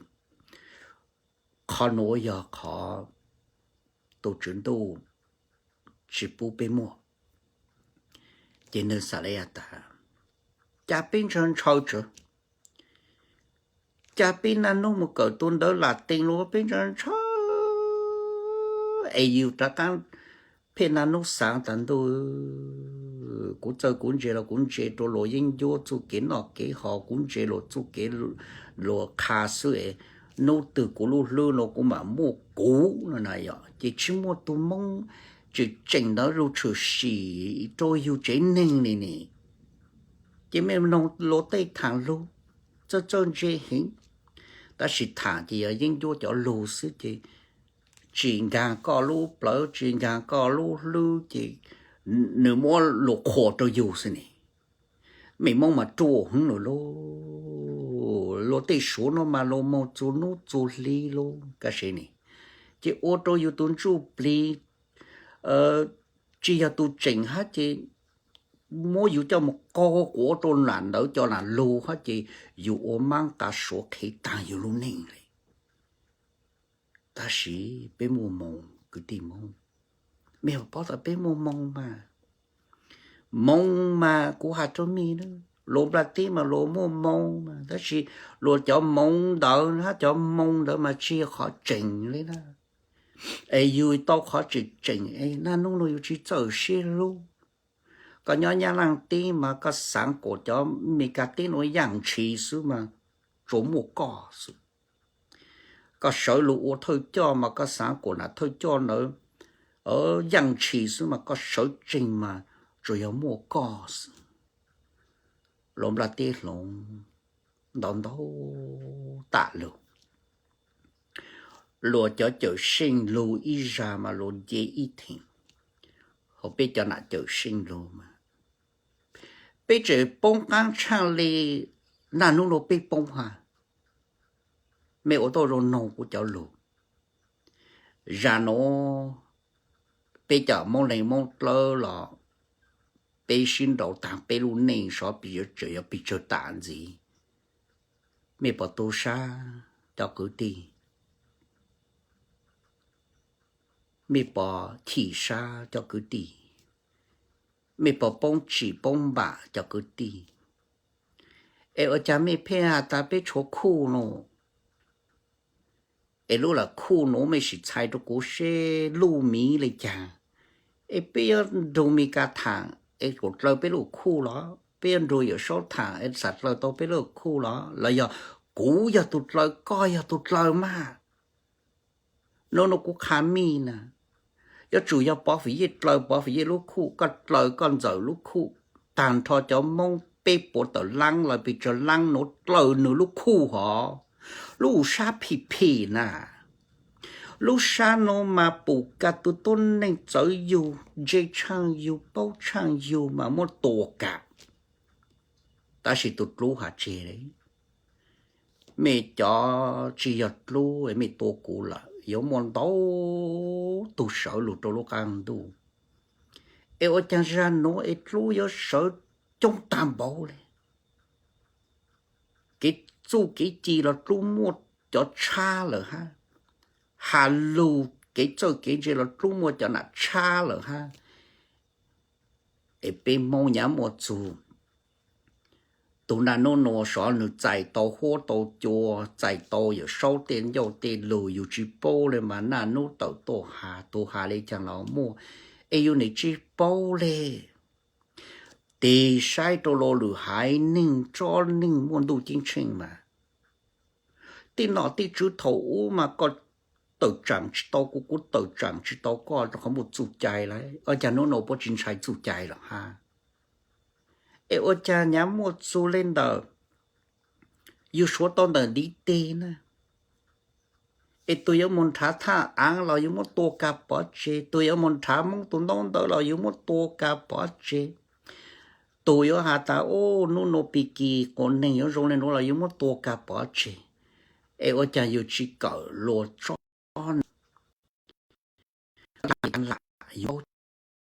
qhov nuav yog qhov tug tswv ntuj tsis pub peb muaj. Ces nwg xaav le has tas, ca peb ntshaw ntshaw tsawv, ca peb naj nub moog kawm tug ntawv lam tees los peb ntshaw ntshaw, es yug rov qaab pheej naj nub xaav tas ntuj, kuv txawj kuv ntse los kuv ntse rua luas yeeb ncuab txuj kev noj kev haus, kuv ntse luas txuj kev luas qha xwb es nub twg kuv lub hlwb nuav kuv mam muaj kuv no na yog. Ces tsis muaj tug Moob tseem tseem ntawd lug tshwm sim rua yug tsev neeg li ne. Ces mej noog luas tej thaam lug txawj txawj ntse heev, tab sis thaam ces yog yeeb ncuab cov lug xwb ces tsis nkaag koj lub plawv tsis nkaag koj lub hlwb ces nws muab luas qhuas rua yug xwb ne. Mej Moob mas ruam heev lug lauj, luas tej suav nuav mas luas moog txug nub txug hli lauj, kaj se ne, ces ua rua yug tug ntsuj plig tsis yog tug tseem hab ces muab yug coj moog qaug quav rua nam ntawd cov nam lug hab ces yug ua maab qav suav qhev taag yug lub neej le. Tab sis peb muaj moog kwv tij Moob, mej paub tas peb muaj moog mas, moog mas kuv has rua mej na, luas nplaj teb mas luas muaj moog mas, tab sis luas cov moog ntawd hab cov moog ntawd mas tsis yog qhov tseem le na. Es yug tau qhov tseem tseem es naj nub nuav yug tsis txawj sib hlub. Koj nyob Nyab Laaj teb mas koj xaav kuas cov Meskas teb nuav yaaj ntshis xwb mas tsuas muaj koj xwb. Koj sawv lug ua thawj coj mas koj xaav kuas nam thawj coj ntawd yaaj ntshis xwb mas koj sawv tsees mas tsuas yog muaj koj xwb. Luas nplaj teb hloov ntau ntau tam lug. luag cov cawm seej lug ib zag mas luag nce ib theem. Hauv peb cov nam cawm seej lug mas peb tseem poob qaab tshaaj le naj nub nuav peb poob hab. Mej ua tau zoo noog kuv cov lug. Zag nuav peb cov Moob Leeg Moob Dlawb los peb sib nraus taag peb lub neej sov pes tsawg yog pes tsawg tam ntxiv. Mej puas tu sab cov kwv tij? Mej puas chim sab cov kwv tij? Mej puas poob tsim poob npam cov kwv tij? Es ua caag mej pheej has tas peb tshuav khuj nuav? Es lub lawm khuj nuav mej sim txhais rua kuv seb luj miv le caag. Es peb yuav nrug Mes Kas thaam es kuas dlaws peb lub khuj los? Peb yuav nrug Yawm Saub thaam es xam dlaws tau peb lub khuj los? Los yog kuv yog tug dlaws koj yog tug dlaws mas? Nub nua kuv qha mej na, yuav tsum yog Pov Fim Yej dlaws Pov Fim Yej lub khuj, koj dlaws koj ntxawm lub khuj. Taag nrho cov Moob peb puas tawm laab lawm pes tsawg laab nuav dlaws nwg lub khuj hov. Lub sab phim phim na, lub sab nuav mas pum kag tug tuab neeg txawv yug, ntse tshaaj yug, paub tshaaj yug mas muab tua kag. Tab sis tug dlub has tseg le, mej cov tsi yog dlub mej tua kuv lawm yuav muaj ntau tug sawv lug rua lub qaab ntuj. Es ua caag zag nuav es dlub yuav sawv coob taag npaum le? Kev txuj kev ci los dlub muaj cov tshab lawm hab, has lug kev txawj kev ntse los dlub muaj cov nam tshab lawm hab. Es peb Moob nyab muaj txug, tug naj nub nua sov nwg txais tau huab tau cua, txais tau Yawm Saub tej ncauj tej lug, yug tsi paub le mas naj nub tawm tuaj has, tug has le caag los muaj, es yug nim tsi paub le. Tig saib rua lo lwm haiv neeg tsob neeg muaj ntuj ceeb tsheej mas, tej nom tej tswv thaum ub mas koj tawm tsaam tsi tau kuv, kuv tawm tsaam tsi tau koj rua qhov muaj txuj cai lawm. Ua caag nub nua puab tsi ntshai txuj cai los hab? Es ua caag nyab muaj txug le ntawm yug suav tau ntawm ntiv teg na, es tug yuav moog nrhav thaj aav los yug muab tua kag pov tseg, tug yuav moog nrhav Moob tug ntaub ntawv los yug muab tua kag pov tseg, tug yuav has tas, u, nub nua pig kig quas neeg yuav zoo le nuav los yug muab tua kag pov tseg. Es ua caag yug tsi kawm luag tsob lam yuav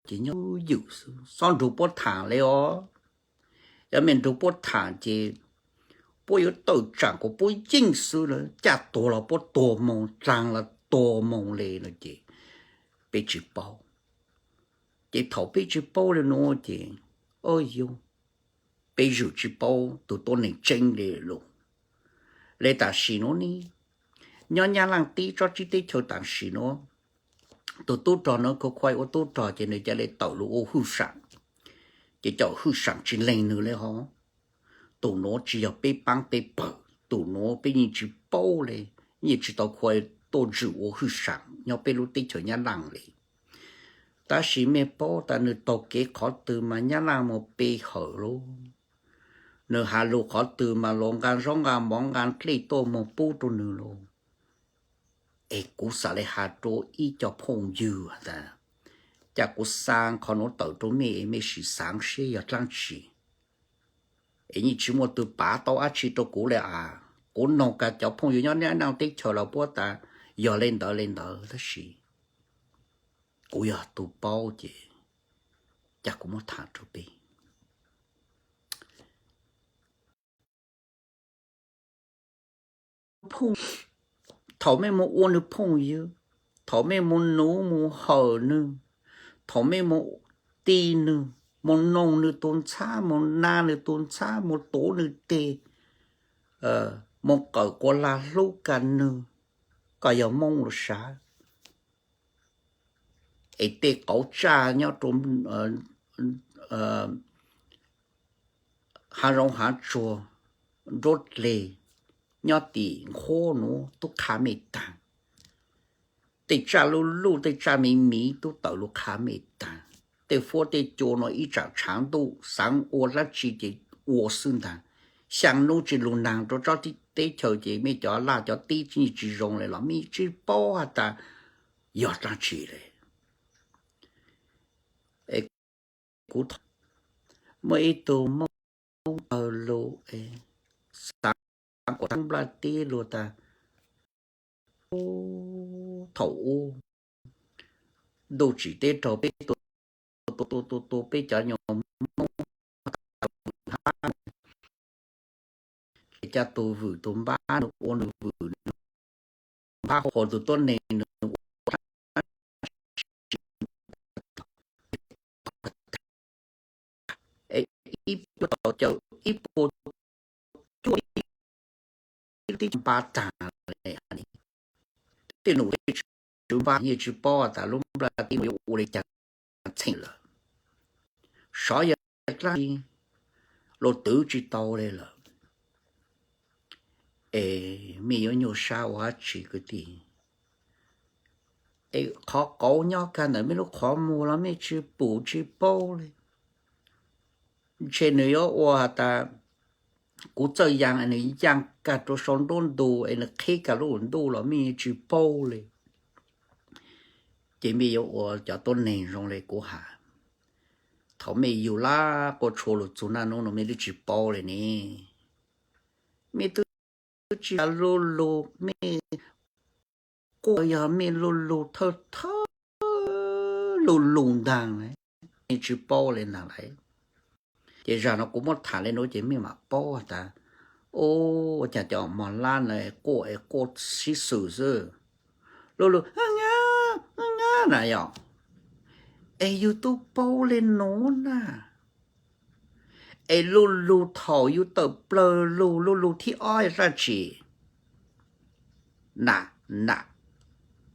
ces nyob ywm xwb, xob nrug puab thaam le os. Yog mej nrug puab thaam ces puab yuav tawm tsaam kuas puab yeej xwb lawm, caj tuag los puab tuag moog, dlaag los tuag moog le no ces peb tsi paub. Ces thaum peb tsi paub le nuav ces, o yug, peb zwm tsi paub tug tuab neeg tseeb le lug. Le tam sim nuav ne, nyob Nyab Laaj teb tsob tsib teb chaws tam sim nuav, tug tub rog nuav khuv khuav ua tub rog ces nwg ca le tawm lug ua hwj saam, ces cov hwj saam tsi leeg nwg le hov. Tug nuav tsi yog peb paab peb pawg, tug nuav peb yeej tsi paub le, yeej tsi tau khuv tuaj zwm ua hwj saam nyob peb lub teb chaws Nyab Laaj le. Tab sis mej paub tas nwg taug kev qhov twg mas Nyab Laaj moog pe hawm lawm. Nwg has lug qhov twg mas luag nqaa zaub nqaa mov nqaa dlej tuaj moog pub rua nwg lawm. Es kuv xaav le has rua ib co phooj ywg tas, ca kuv xaa qhov nuav tawm rua mej es mej sim xaav seb yog dlaab tsi. Es yeej tsi muaj tug pav tau dlaab tsi rua kuv le as. Kuv noog kag cov phooj ywg nyob Nyab Laaj teb chaws los puab tas yog le ntawd le ntawd tab sis kuv yog tug paub ces ca kuv muab thaam rua peb. Thaum mej moog ua nwg phooj ywg, thaum mej moog nuv moog hawm nwg, thaum mej moog ti nwg, moog noog nwg tug ntxhab, moog na nwg tug ntxhab, moog tuav nwg teg, moog qawm quas lag hlub kag nwg, koj yog Moob los sav. Es tej qauv tsaj nyob rua haav zoov haav tsuag, nruab dleg, nyob tim nqhuab nuav tub qha mej taag. Tej tsaj luj luj, tej tsaj miv miv tub tawm lug qha mej taag. Tej huab tej cua nuav ib tsaam tshaav ntuj xaav ua dlaab tsi ces ua xwb ntaag. xyaa nub tsi lug naag rua tsob teb chaws ces mej cov laj cov teb tsi zoo le los mej tsi paub has tas yog dlaab tsi le. Es kuv muaj ib tug Moob tawg lug es xaav kuas thaab nplaj teb lug tas, thaum ub ntuj tsim teb raug peb tua, tua tua tua peb cov nyuas Moob hab, es ca tug vwm tug npab nws ua nws vwm npab, hos tug tuab neeg nws ua ib puas tau caum ib puas cuaj ib teb npab taag le. Tej num tej tswv npab yeej tsi paub tas lub nplaj teb nuav yuav ua le caag txheej lawm. Sov yog dlaab tsi los twv tsi tau le lawm. Es mej yuav nyuaj sab ua dlaab tsi kwv tij? Es qhov qauv nyob kag ntawm mej lub qhov muag los mej tsi pum tsi paub le. Ntshe nws yuav ua has tas kuv txawj yaa es nws yaa kag rua sau nruab ntug es nws qheb kag lub ntuj los mej tsi paub le. Ces mej yuav ua cov tuab neeg zoo le kuv has, thaum mej yug laj quaj tshua lug txug naj nub nuav mej twb tsi paub le ne. Mej twb tsi lug lug, mej quaj yog mej lug lug thawj thawj lug lug ntaag, mej tsi paub le ntaag lauj. Ces zag nuav kuv muab tham le nuav ces mej mam paub tas, ua caag cov mog lab nuav quaj es quaj sib xws xwb. Lug lug na yog, es yug tub paub le nuav na. Es lug lug thaum yug tawm plawg lug, lug lug thib ob yog dlaab tsi? Nam, nam.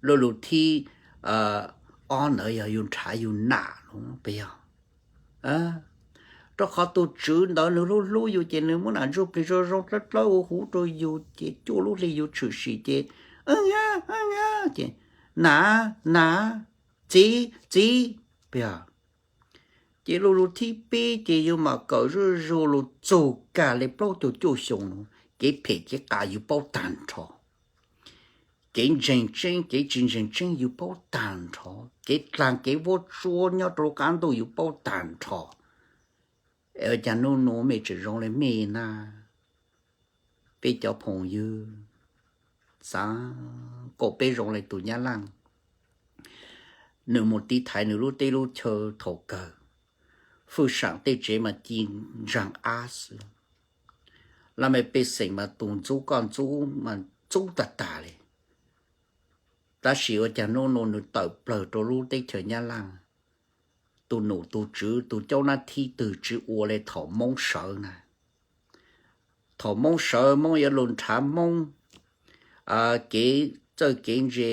Lug lug thib ob ntawd yog yug nrhav yug nam lug, puas yog? Rua qhov tug tswv ntawd nws hlub hlub yug ces nws muab nam ntsuj plig zoo zoo dlawb dlawb ua huv rua yug ces cuaj lub hli yug tshwm sim ces, ces nam, nam, txiv, txiv, puas yog? Ces lug lug thib peb ces yug mam kawm zuj zug lug txug kag le plaub caug cuaj xyoo nuav, kev phem kev qas yug paub taag nrho. Kev ntseeg tseeb kev tsi ntseeg tseeb yug paub taag nrho. Kev dlaag kev vuab tsuab nyob rua lub qab ntuj yug paub taag nrho. Es ua caag nub nuav mej tseem zoo le mej na? Peb cov phooj ywg, xaav kom peb zoo le tug Nyab Laaj, nws moog tiv thaiv nws lub teb lub chaw thaum kawg, fwj saam tej tsev mas ci ntsaag ab xwb, laj mej pej xeem mas tug ntxub koj ntxub mas ntxub tag tag le. Tab sis ua caag nub nuav nws tawm plawg rua lub teb chaws Nyab Laaj, tug num tug tswv tug caub nab thib twg tsi ua le thaum Moob sawv na. Thaum Moob sawv Moob yuav lug nrhav Moob kev txawj kev ntse,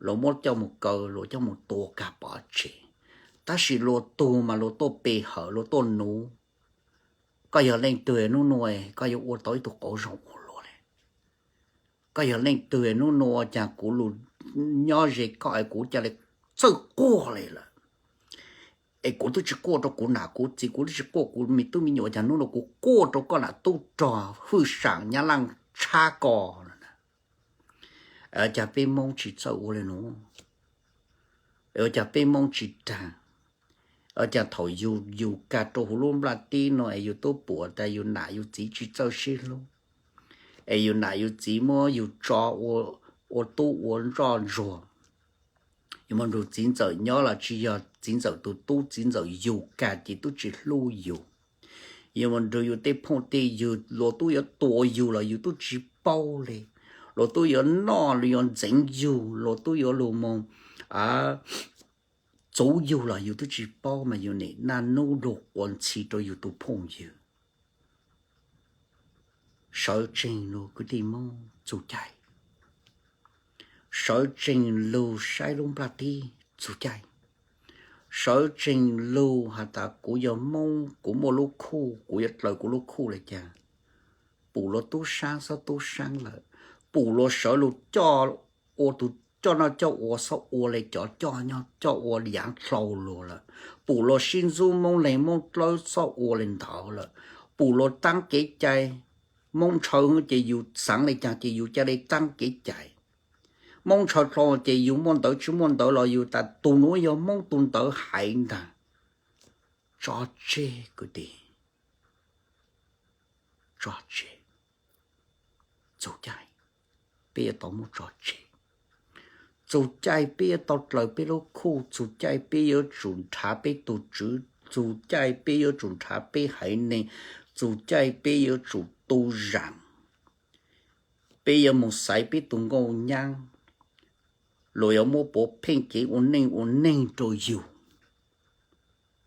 luag muab coj moog kaw luag coj moog tua kag pov tseg. Tab sis luag tug mas luag tuaj pe hawm luag tuaj nuv. Koj yog leej twg nub nuav koj yuav ua tau ib tug qauv zoo ua luaj le? Koj yog leej twg nub nuav caag kuv lug nyob ze koj es kuv ca le txawj quaj le lawm? Es kuv twb tsi quaj rua kuv nam kuv txiv, kuv twb tsi quaj kuv me tub me nyuam, caag nub nuav kuv quaj rua koj nam tub rog fwj saam Nyab Laaj tshab koj lawm na. Caag peb Moob tsi txawj ua le nuav? Ua caag peb Moob tsi raag? Ua caag thaum yug yug kag rua huv lub nplaj teb nuav es yug tub pum tas yug nam yug txiv tsi txawj sib hlub, es yug nam yug txiv muab yug tso ua tub ua ntsoj ntsuag, yug moog nrug txiv ntxawm nyob los tsi yog txiv ntxawm tug tub, txiv ntxawm yug kag ces tub tsi hlub yug. Yug moog nrug yug tej phooj tej ywg, luag tub yuav tua yug los yug tub tsi paub le. Luag tub yuav noj los yuav ntxeev yug, luag tub yuav lug moog txuv yug los yug tub tsi paub, mas yug nim naj nub lug quas ntxhi rua yug tug phooj ywg. Sawv tsees lug kwv tij Moob txug caij. Sawv tsees lug saib lub nplaj teb txug caij. Sawv tsees lug has tas kuv yog Moob, kuv muaj lub khuj, kuv yuav dlaws kuv lub khuj le caag. Pum luag tub saab xob tub saab lawm, pum luag sawv lug coj ua tug coj noj coj ua xob ua le cov coj noj coj ua yaav dlau lug lawm, pum luag sib ntxub Moob Leeg Moob Dlawb xob ua le ntawd lawm, pum luag taab kev cai Hmoob ntshaw ces yus xaav le caag ces yus ca le taab kev cai. Hmoob ntshaw dlhau ces yus muaj ntawv tsis muaj ntawv los yus tas tus nuav yog Hmoob tus ntawv haiv ntag. Tso tseg kwv tij, tso tseg. Txug caij peb yuav tau muab tso tseg. Txug caij peb yuav tau dlaws peb lub khuj, txug caij peb yuav tsum nrhav peb tug tswv, txug caij peb yuav tsum nrhav peb haiv neeg, txug caij peb yuav tsum tu zaam. Peb yuav moog xaiv peb tug nkauj nyaab, luas yuav muab puav pheej kev ua neej ua neeg rua yug.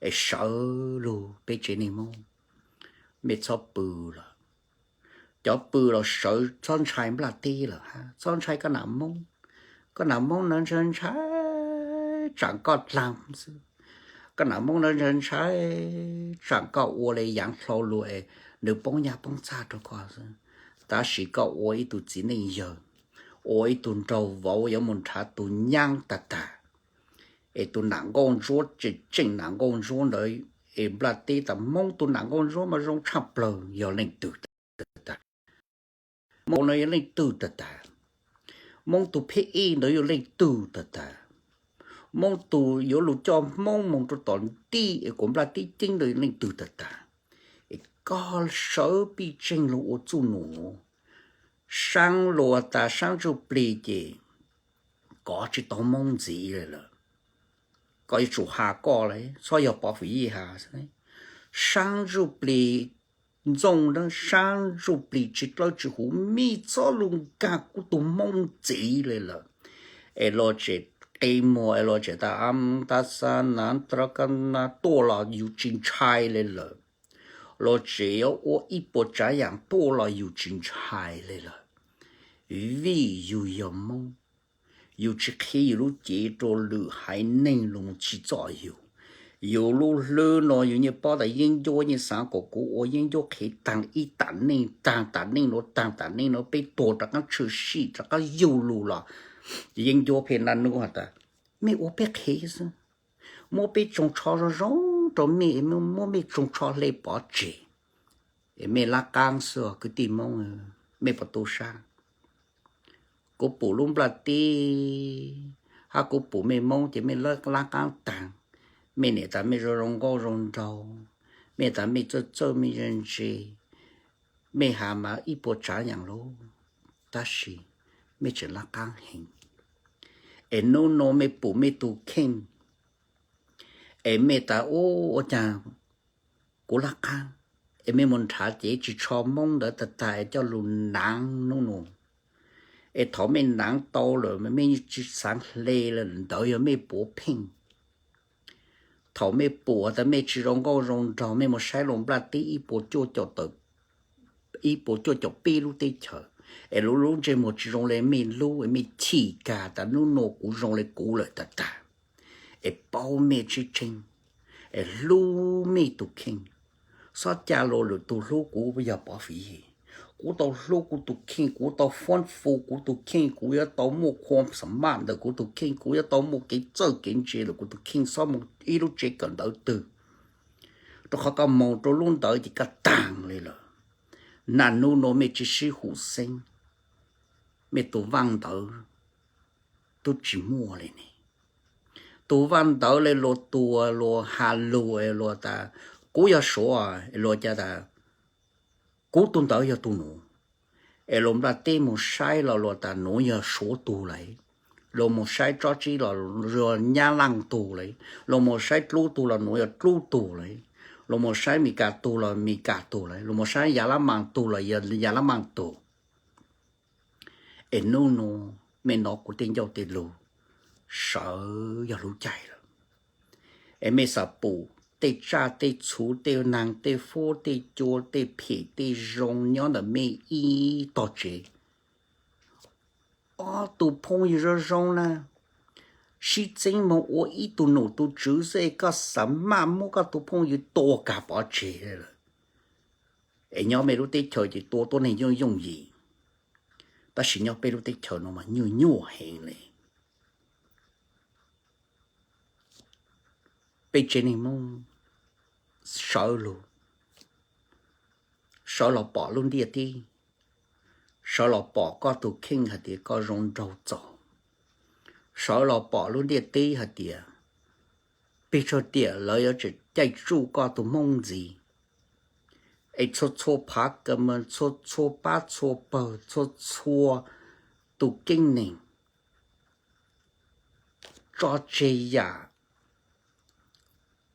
Es sawv lug peb tsev neeg Moob, mej txhob pw lawm. Cov pw los sawv txhob ntshai nplaj teb lawm hab, txhob ntshai koj nam Moob. Koj nam Moob na ntshai ntshai tsaam koj dlaag xwb. Koj nam Moob na ntshai ntshai tsaam koj ua le yaav dlhau lug es nws poob nyaj poob txag rua koj xwb. Tab sis koj ua ib tug txiv neej yawg, ua ib tug nraug vauv yuav moog nrhav tug nyaab tag tag, es tug nam nkauj ntsuab tseem tseem nam nkauj ntsuab ntawd, es nplaj teb tas Moob tug nam nkauj ntsuab mas zoo tshaj plawg yog leej twg tag tag. Moob no yog leej twg tag tag. Moob tug pheb ej ntawd yog leej twg tag tag. Moob tug yuav lug coj Hmoob moog rua tom ntej es kuas nplaj teb ceeb ntawd yog leej twg tag tag. Es koj sawv pij tseeg lug ua txuj num nuav. Saab luas tas saab ntsuj plig ces kov tsis tau Moob ntxiv le lawm. Koj yuav tsum has koj le, txhob yog Pov Fwm Yij has. Saab ntsuj plig ntxooj na, saab ntsuj plig tsis dlawb tsis huv, mej txhob lug nkaag kuv tug Moob ntxiv le lawm. Es luas tseem qe muag es luas tseem tas am tas xa na, tuaj los yus tsis ntshai le lawm. Luas tseem yuav ua ib puas tsaav yaam tuaj los yus tsis ntshai le lawm. Vim yug yog Moob, yus tsis qhib yus lub cev rua lwm haiv neeg lug moog tsim txom yus. Yus lub hlwb nuav yus yeej paub tas yeeb ncuab yeej xaav kom kuv ua yeeb ncuab qhev taag ib tam neej, taag tam neej nuav, taag tam neej nuav, peb tuag rov qaab tshwm sim rov qaab yug lug los yeeb ncuab pheej naj nub has tas mej ua peb qhev xwb, muab peb tsoos tsho zoo zoo rua mej, muab mej tsoos tsho hle pov tseg, es mej lab qaab xwb os kwv tij Moob, mej puas tu sab? Kuv pum lub nplaj teb hab kuv pum mej Moob ces mej lab qaab taag. Mej niam tas mej zoo zoo nkauj zoo nraug, mej tas mej txawj txawj mej ntse ntse, mej has mas ib puas tsaav yaam lug, tab sis mej tseem lab qaab heev. Es nub nua mej pum mej tug kheej, es mej tas ua caag kuv lab qaab, es mej moog nrhav cev tsis tsho Moob ntawd tag tag es coj lug naav nub nua. Es thaum mej naav tau lawm mej tsis xaav hle le, ntawd yog mej puav pheej. Thaum mej pum tas mej tsis zoo nkauj zoo nraug, mej moog saib lub nplaj teb ib puas cuaj caum peb lub teb chaws, es lub lub ntsej muag tsis zoo le mej lub, es mej chim kag tas nub nua kuv zoo le kuv lawm tag tag. Es paub mej tseeb tseeb, es hlub mej tug kheej. Xob ca luas lwm tug hlub kuv yog Pov Fwm Yij. Kuv tau hlub kuv tug kheej, kuv tau foob fu kuv tug kheej, kuv yuav tau muaj khua xam maj ntawm kuv tug kheej, kuv yuav tau muaj kev txawj kev ntse ntawm kuv tug kheej, xob moog ib lub tsev kawm ntawv twg, rua qhov koj moog rua lub ntawd ces koj taag le lawm. Naj nub nua mej tsis sib hum xeeb, mej tug vaaj ntawv tub tsis muaj le ne. Tug vaaj ntawv le luas tuag luas has lug luas tas kuv yog Suav, luas ca tas kuv tug ntawv yog tug nuav. Es luas nplaj teb moog saib los luas tas nuav yog Suav tug lawm. Luas moog saib tsob tsib los yog Nyab Laaj tug lawm. Luas moog saib dlub tug los nuav yog dlub tug lawm. Luas moog saib Mes Kas tug los Mes Kas tug lawm. Luas moog saib Yav Lab Maas tug los yog Yav Lab Maas tug. Es nub nua mej nov kuv tej ncauj tej lug, sawv yog lub caij lawm. Es mej xav pum tej tsaj tej txhu, tej naag tej fuab, tej cua tej phem tej zoo nyob ntawm mej ib tog tsev. Ob tug phooj ywg zoo zoo na, sib txeeb moog ua ib tug num tug tswv xwb es koj xav maj muab koj tug phooj ywg tua kag pov tseg lawm. Es nyob mej lub teb chaws ces tua tuab neeg yooj yooj yim, tab sis nyob peb lub teb chaws no mas nyuaj nyuaj heev le. Peb tsev neeg Moob sawv lug, sawv los pom lub ntiaj teb, sawv los pom koj tus kheej hais tias koj zoo nraug txaus, sawv los pom lub ntiaj teb hais tias pes tsawg tiam lawv yuav tseem caij tsuj koj tus hmoob ntxiv. Es txhua txhua phav ka ma, txhua txhua pab txhua pawg, txhua txhua tus keeb neeg, tso tseg yam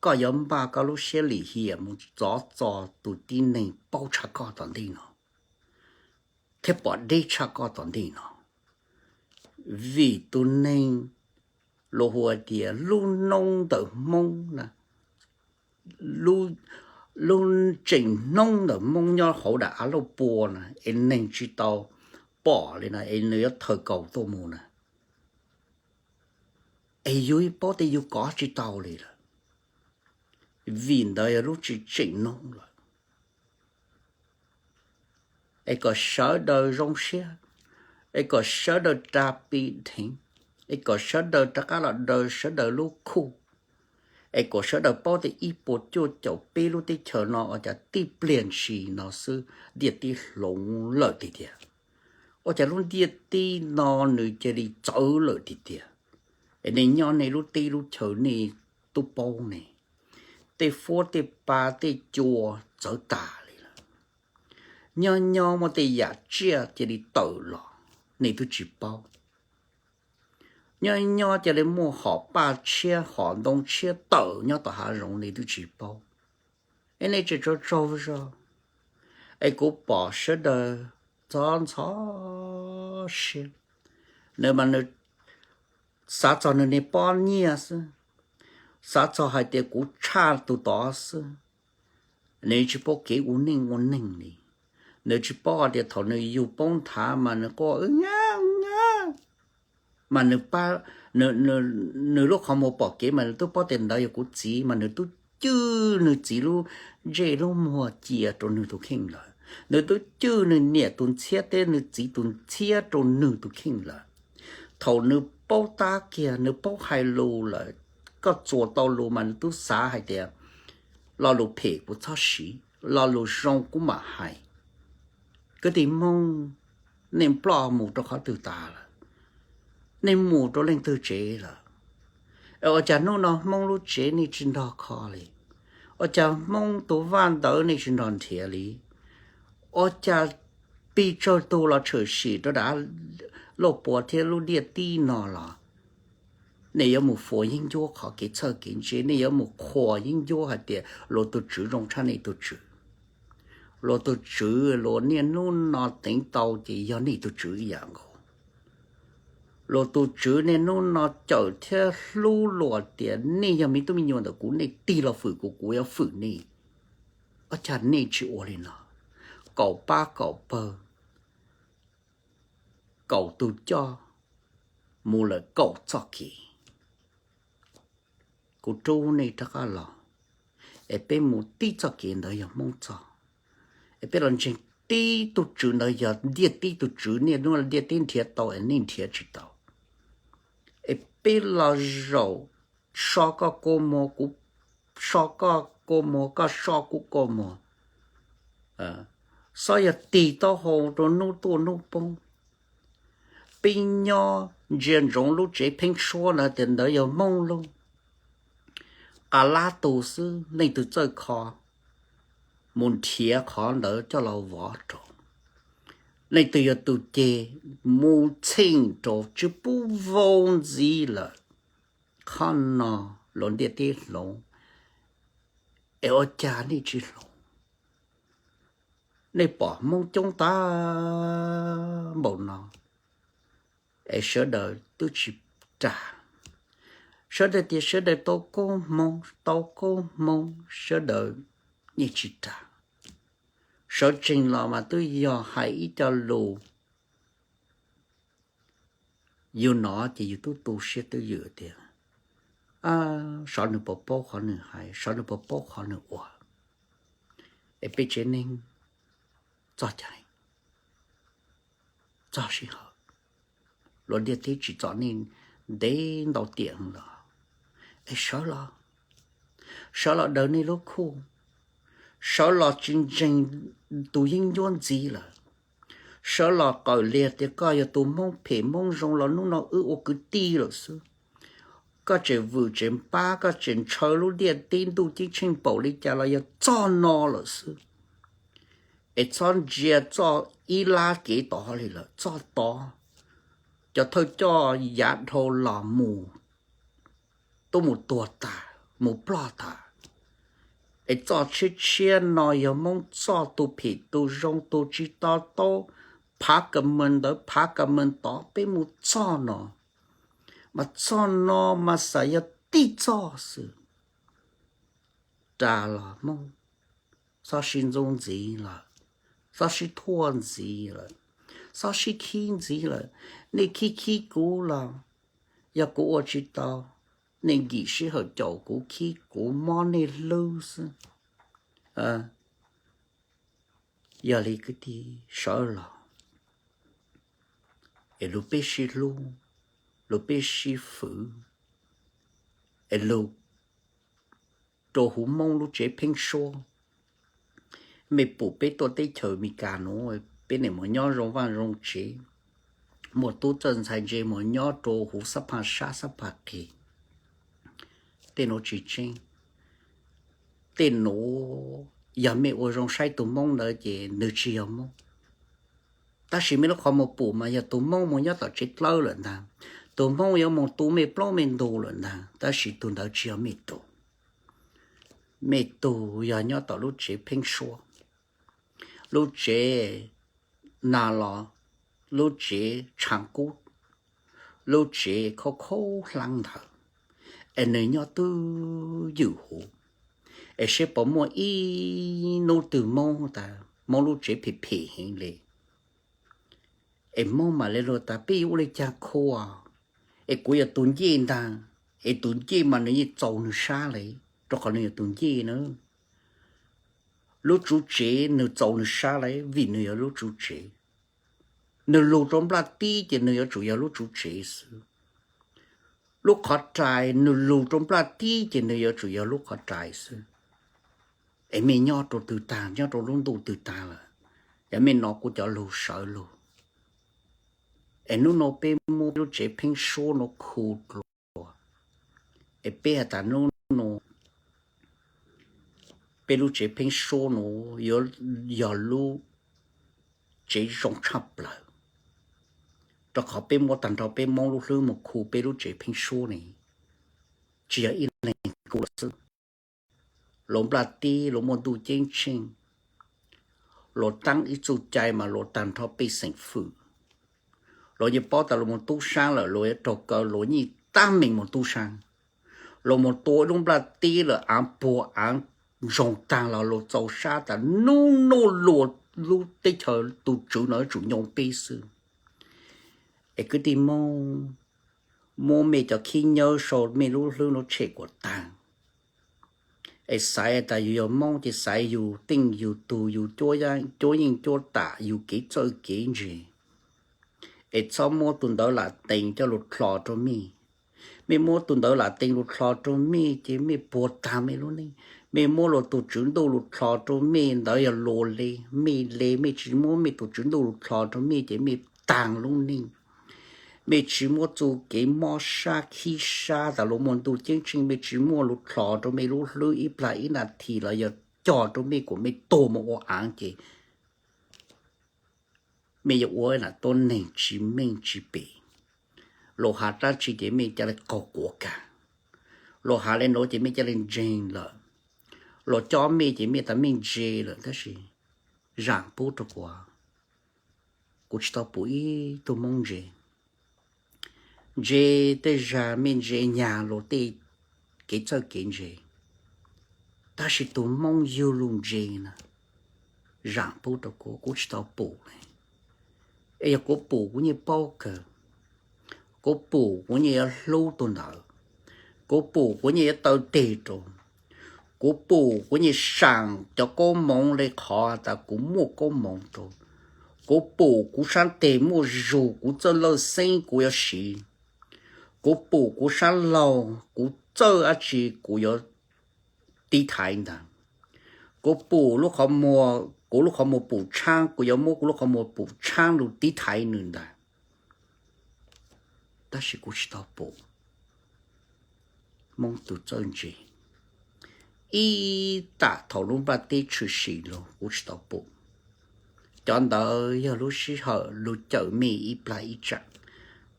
koj yuav npaj koj lub siab lim hiam mus txov txo tus tib neeg paub tshaj koj tom ntej no thiab pom deb tshaj koj tom ntej no. Vim tus neeg, luag hu tias lub noob ntawm hmoob na, lub tseem hnoob ntawm hmoob nyob hauv daim av lauj pua na es neeg tsis tau pom li no es nws yuav thawm kaus tuaj mus na, es yus paub tias yus kov tsis tau li lawm, vim ntawd yog lub tsis tseem noob lawm. Es kom sawv daws zoo siab, es kom sawv daws ras pis dheev, es kom sawv daws rov qab los daws sawv daws lub khuj, es kom sawv daws paub tias ib puas cuaj caum peb lub teb chaws no ua cas tib pliag ntshis no xwb ntiaj teb hloov lawm tiag tiag. Ua cas lub ntiaj teb no nws cia li txawv lawm tiag tiag. Es nej nyob nej lub teb lub chaw nej twb paub ne, tej fuab tej pa tej cua txawv tas li lawm. Nyob nyob muaj tej yam tsiaj cia li tawm los nej twb tsis paub. Nyob nyob cia li muaj hom paj tshiab hom ntoo tshiab tawm nyob tom hav zoov nej twb tsis paub. Es nej tseem tsaug tsaug zog. Es kuv pom sawv daws txhob ntxhov siab. Nws mas nws xav txog nws niag pob nyiaj xwb, xav txog hais tias kuv tshaj tus tod xwb. Nws tsis paub kev ua neej ua neeg li. Nws tsis paub hais tias thaum nws yug poob nthav mas nws quaj ub nyab ub nyab, mas nws pab, nws lub qhov muag pom kev mas nws twb paub tias ntawd yog kuv txiv, mas nws twb cwj nws txiv lub ntsej lub muag cia rau nws tus kheej lawm, nws twb cwj nws niam tus ntxhiab thiab nws txiv tus ntxhiab rau nws tus kheej lawm. Thaum nws paub tab kiag nws paub hais lus lawm, koj txuas tau lus mas nws twb xav hais tias lo lus phem kuv txhob siv, lo lus zoo kuv mam hais. Kwv tij Hmoob, nej ploj mus rau qhov twg tas lawm? Nej mus rau leej twg tsev lawm? Ua cas hnub no Hmoob lub tsev nej tsis nrog kho li? Ua cas Hmoob tus vaj ntawd nej tsis nrog nrhiav li? Ua cas pes tsawg tug los tshwm sim rau daim av lauj pua thiab lub ntiaj teb no los nej yuav mus fuas yeeb ncuab qhov kev txhawj kev ntse, nej yuav mus qhuas yeeb ncuab hais tias luag tus tswv zoo tshaj nej tus tswv. Luag tus tswv luag niaj hnub no teev tau ces yog nej tus tswv ib yam nkaus. Luag tus tswv niaj hnub no cawm thiab hlub luag tias nej yog me tub me nyuam ntawm kuv, nej tig los fwm kuv, kuv yuav fwm nej. Ua cas nej tsis ua li no? Kaum pab kaum pawg, kaum tus coj mus lawm kaum txoj kev. Kuv rub nej rov qab los, es peb mus tib txoj kev ntawd yog Hmoob txoj, es peb los ntseeg tib tug tswv ntawd yog ntiaj teb tus tswv, niaj hnub ntiaj teb nrhiav tau es nej nrhiav tsis tau. Es peb los zaum, so koj kua muag, kuv so koj kua muag, koj so kuv kua muag, xob yog tig taub hau rau hnub tuaj hnub poob. Peb nyob ntsia ntsoov lub tsev pheeb suab ntawd tias ntawd yog Hmoob lub qab lab tus xwb, leej twg txawj kho mus nrhiav qhov ntawd coj los vov rau. Leej twg yog tus ceg mus txheej rau tsis pub vau ntxiv lawm. Qhov no luag ntiaj teb hloov, es ua cas nej tsis hloov? Nej pom Hmoob coob tag npaum no, es sawv daws twb tsis ras. Sawv daws tias sawv daws tau koob hmoov, tau koob hmoov, sawv daws yeej tsis ras. Sawv tsees los mas twb yog hais ib co lus, yus nov ces yus twb tu siab twb ywm tias, sov nws puas paub qhov nws hais, sov nws puas paub qhov nws ua. Es peb tsev neeg txog caij, txog sij hawm, luag ntiaj teb tsis txom nej ntev ntau tiam los, es sawv los, sawv los daws nej lub khuj, sawv los tsis ntseeg tus yeeb ncuab ntxiv lawm, sawv los qawm liag tias koj yog tus Hmoob phem Hmoob zoo los hnub no wb ua kwv tij lawm xwb. Koj tseem vwm tseem npab, koj tseem ntshaw lub ntiaj teb ntuj ceeb tsheej npaum li cas los yog txoj no lawm xwb. Es txhob ntsia txoj ib lab kev tod li lawm, txoj tod cov thawj coj yav dhau los mus, tuaj mus tuag tas, mus ploj tas. Es txoj tshiab tshiab no yog Hmoob txoj, tus phem tus zoo, tus tsis to taub, phav ka mees ntawd phav ka mees tod, peb mus txoj no, mas txoj no mas xav yog tib txoj xwb. Ras los Hmoob, txhob sib ntxub ntxiv lawm, txhob sib thuaj ntxiv lawm, txhob sib khib ntxiv lawm. Nej khib khib kuv los yog kuv ua tsis tau, nej nkim sij hawm caum kuv khib kuv mob nej hlwb xwb. Yog li kwv tij, sawv los es lug peb sib hlub, lug peb sib fwv, es lug rua huv Moob lub tsev pheeb suab. Mej pum peb tuaj teb chaws Amelikas nuav, peb niam mus nyob zoo vaaj zoo tsev, muaj tub txawj ntxhais ntse mus nyob rua huv xab phaag sab xab phaag qis. Tej nuav tsis tseeb. Tej nuav yog mej ua zoo saib tug Moob ntawd ces nwg tsis yog Moob. Tab sis mej lub qhov muag pum mas yog tug Moob mus nyob tom tsev dlawb lawm ntag, tug Moob yuav mus tu mej plaub mej ntug lawm ntag, tab sis tug ntawd tsis yog mej tug. Mej tug yog nyob tom lub tsev pheeb suab, lub tsev nag los, lub tsev tshaav kub, lub tsev khaub khaub hlaab ntawd, es nwg nyob twj ywm huv, es saib puas muaj ib nub twg Moob tas Moob lub tsev phem phem heev le. Es Moob mam le lug tas peb yuav ua le caag khua, es kuv yog tug ncej ntag, es tug ncej mas nwg yeej txaus nwg sab le, rua qhov nwg yog tug ncej na. Lub tsuv tsev nwg txaus nwg sab le vim nwg yog lub tsuv tsev. Nwg lug rua nplaj teb ces nwg yuav tsum yog lub tsuv tsev xwb. Lub qhov rais nwg lug rua nplaj teb ces nwg yuav tsum yog lub qhov rais xwb. Es mej nyob rua twg tag, nyob rua lub ntuj twg tag lawm, yog mej nov kuv cov lug sawv lug. Es nub nua peb muab peb lub tsev pheeb suab nuav khu dlua, es peb has tas nub nua peb lub tsev pheeb suab nuav yuav yog lub tsev zoo tshaj plawg, rua qhov peb muab taag nrho peb Moob lub hlwb mus khu peb lub tsev pheeb suab ne. Tsis yog ib leeg kuv lawm xwb, luas nplaj teb luas muaj ntuj ceeb tsheej, luas taab ib txuj cai mas luas taag nrho pej xeem fwm. Luas yeej paub tas luas mus tub saab lawm luas yuav raug kaw, luas yeej tab meeg mus tub saab. Luas mus tua ib lub nplaj teb lawm aav puag aav ntsoog taag los luas txaus sab tas nub nua luas lub teb chaws tug tswv no yuav tsum nyoo peb xwb. Es kwv tij Moob, muab mej cov khib nyob sau mej lub hlwb nuav tshem kuas taag. Es xaiv tas yug yog Moob ces xaiv yug teej yug tug, yug cuab yeej cuab tam, yug kev txawj kev ntse. Es txhob muab tug ntawd lam tees coj lug dlho rua mej. Mej muab tug ntawd lam tees lug dlho rua mej ces mej puag taag mej lub neej. Mej muab luas tug tswv ntuj lug dlho rua mej, ntawd yog luas le. Mej le, mej tsis muab mej tug tswv ntuj lug dlho rua mej ces mej taag lub neej. Mej tsis muab txuj kev mob sab khib sab tas luas muaj ntuj ceeb tsheej, mej tsis muab lug dlho rua mej lub hlwb ib plag ib nas this los yog cog rua mej kuas mej tuag mus ua aav ces mej yuav ua lam tuab neeg tsis meej tsis pem. Luas has dlaab tsi ces mej ca le qaug quav kag. Luas has le nuav ces mej ca le ntseeg lawm. Luas cob mej ces mej tas mej ntse lawm, tab sis zaam pub rua kuv, kuv tsis tau pum ib tug Moob ntse. Ntse tej zag mej ntse nyag luas tej kev txawj kev ntse, tab sis tug Moob yug lug ntse na, zaam pub rua kuv, kuv tsis tau pum le. Es yog kuv pum kuv yeej paub kawg. Kuv pum kuv yeej yuav hlub tug ntawd. Kuv pum kuv yeej yuav taw teg rua. Kuv pum kuv yeej saam cov koob moov le qhov tas kuv muaj koob moov rua. Kuv pum kuv sab teg muaj zug, kuv txawj lawj xeeb kuv yuav siv. Kuv pum kuv sab laug kuv txawj dab tsi kuv yuav tiv thaiv ntag. Kuv pum lub qhov muag, kuv lub qhov muag pum tshaab, kuv yuav muab kuv lub qhov muag pum tshaab lug tib thaiv nws ntag. Tab sis kuv tsis tau pum Hmoob tug txawj ntse. Ib tam thaum lub nplaj teb tshwm sim lug kuv tsis tau pum. Cov ntawd yog lub sij hawm lug cawm mej ib plag ib tsaam.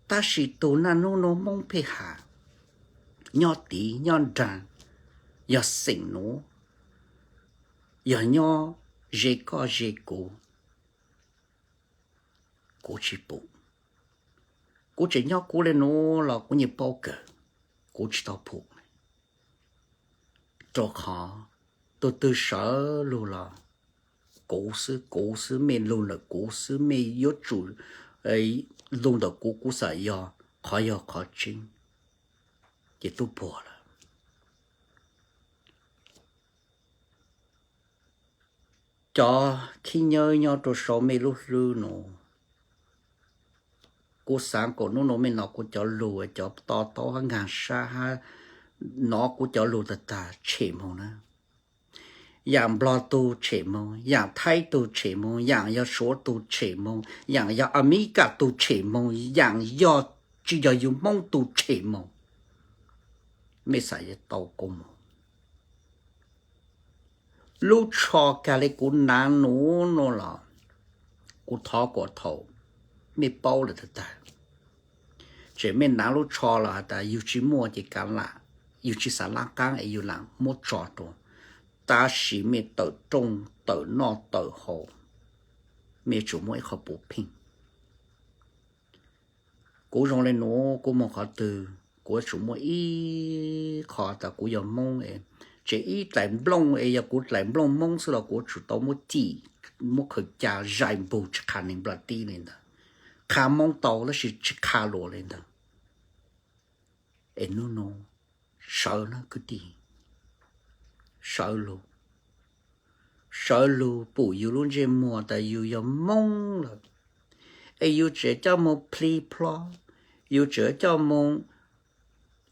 Tab sis tug naj nub nuav Hmoob pheej has, nyob tid nyob nraag, yog xeem nuav, yog nyob ze koj ze kuv, kuv tsis pum. Kuv tseem nyob kuv le nuav los kuv yeej paub kawg, kuv tsis tau pum. Rua qhov tug twg sawv lug los kuv xwb, kuv xwb, mej lug ntawm kuv xwb, mej yuav tsum lug ntawm kuv, kuv xav yog qhov yog qhov tseeb, ces tub puag lawm. Cov khib nyawb nyob rua sau mej lub hlwb nuav, kuv xaav kuas nub nuav mej nov kuv cov lug, cov to taub hab nkaag sab hab nov kuv cov lug tag tag tshem moog na. Yaam Nplog tug tshem moog, yaam Thaib tug tshem moog, yaam yog Suav tug tshem moog, yaam yog Amelikas tug tshem moog, yaam yog tsi yog yug Hmoob tug tshem moog. Mej xav yuav tau kuv moog. Lub tsho kag le kuv naav nuav nuav los, kuv thov kuas thaum mej paub lawm tag tag, tseem mej naav lub tsho los has tas yug tsi muaj ces kav lam, yug tsi xav lab qaab es yug lam muab tso rua. Tab sis mej tawm rooj tawm noj tawm haus, mej yuav tsum muaj ib qho puv pheej. Kuv zoo le nuav, kuv moog qhov twg kuv yuav tsum muaj ib qho tas kuv yog Hmoob. Tseem ib dlaim nplooj es yog kuv dlaim nplooj Hmoob xwb los kuv yuav tsum tau muab cim, muab khaws ca zais npug tsi qha neeg nplaj teb le ntawd. Qha Hmoob tau tab sis tsi qha luas le ntawd. Es nub nuav sawv na kwv tij, sawv lug, sawv lug pum yug lub ntsej muag tas yug yog Hmoob lawm, es yug tseem coj moog plhis plho, yug tseem coj moog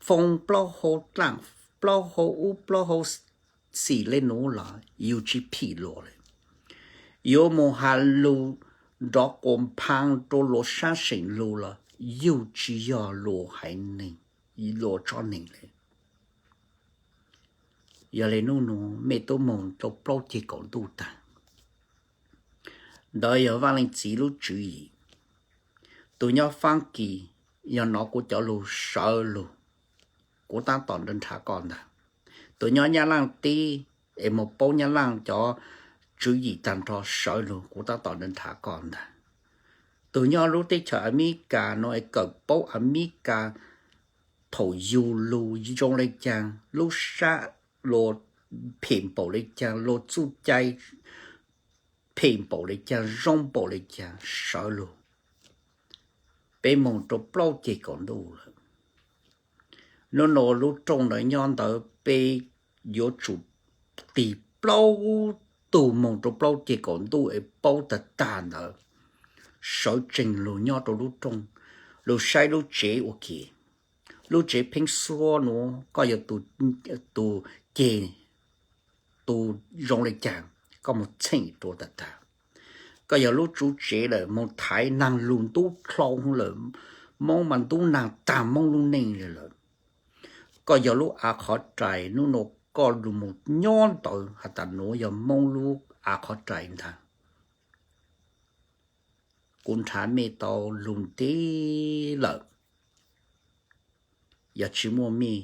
foo plaub hau dlaaj, plaub hau ub plaub hau xim le nuav los yug tsi phim luas le. Yuav moog has lug nrov quas nphaas rua luas sab seem lug los yug tsi yog luas haiv neeg, luas tsob neeg le. Yog le nub nuav mej tub moog rua plaub ceg kaum ntuj taag, ntawd yog Vaaj Leej Txiv lub tswv yim. Tug nyob Faab Kis yog nov kuv cov lug sawv lug, kuv taab tom nrhav koj ntag. Tug nyob Nyab Laaj teb es moog paub Nyab Laaj cov tswv yim taag nrho sawv lug, kuv taab tom nrhav koj ntag. Tug nyob lub teb chaws Amelikas nuav es kawm paub Amelikas thaum yug lug zoo le caag, lub sab luas phem npaum le caag, luas txuj cai phem npaum le caag, zoo npaum le caag, sawv lug. Peb moog rua plaub ceg kaum ntuj lawm. Nub nuav lub rooj ntawd nyob ntawd peb yuav tsum tig plaub tug moog rua plaub ceg kaum ntuj es paub tag tag ntawd. Sawv tsees lug nyob rua lub rooj, lug saib lub tsev ua ke. Lub tsev pheeb suab nuav koj yog tug ceg, tug zoo le caag, koj moog txheem rua tag tag. Koj yog lub tsuv tsev lawm moog thaiv naag lug ntub dlhau lawm, Moob mas ntub naag taag Moob lub neej lawm. Koj yog lub av qhov rais, nub nuav koj lug moog nyob ntawd has tas nuav yog Moob lub av qhov rais ntag. Kuv nrhav mej tau lug ntev lawm, yog tsi muaj mej,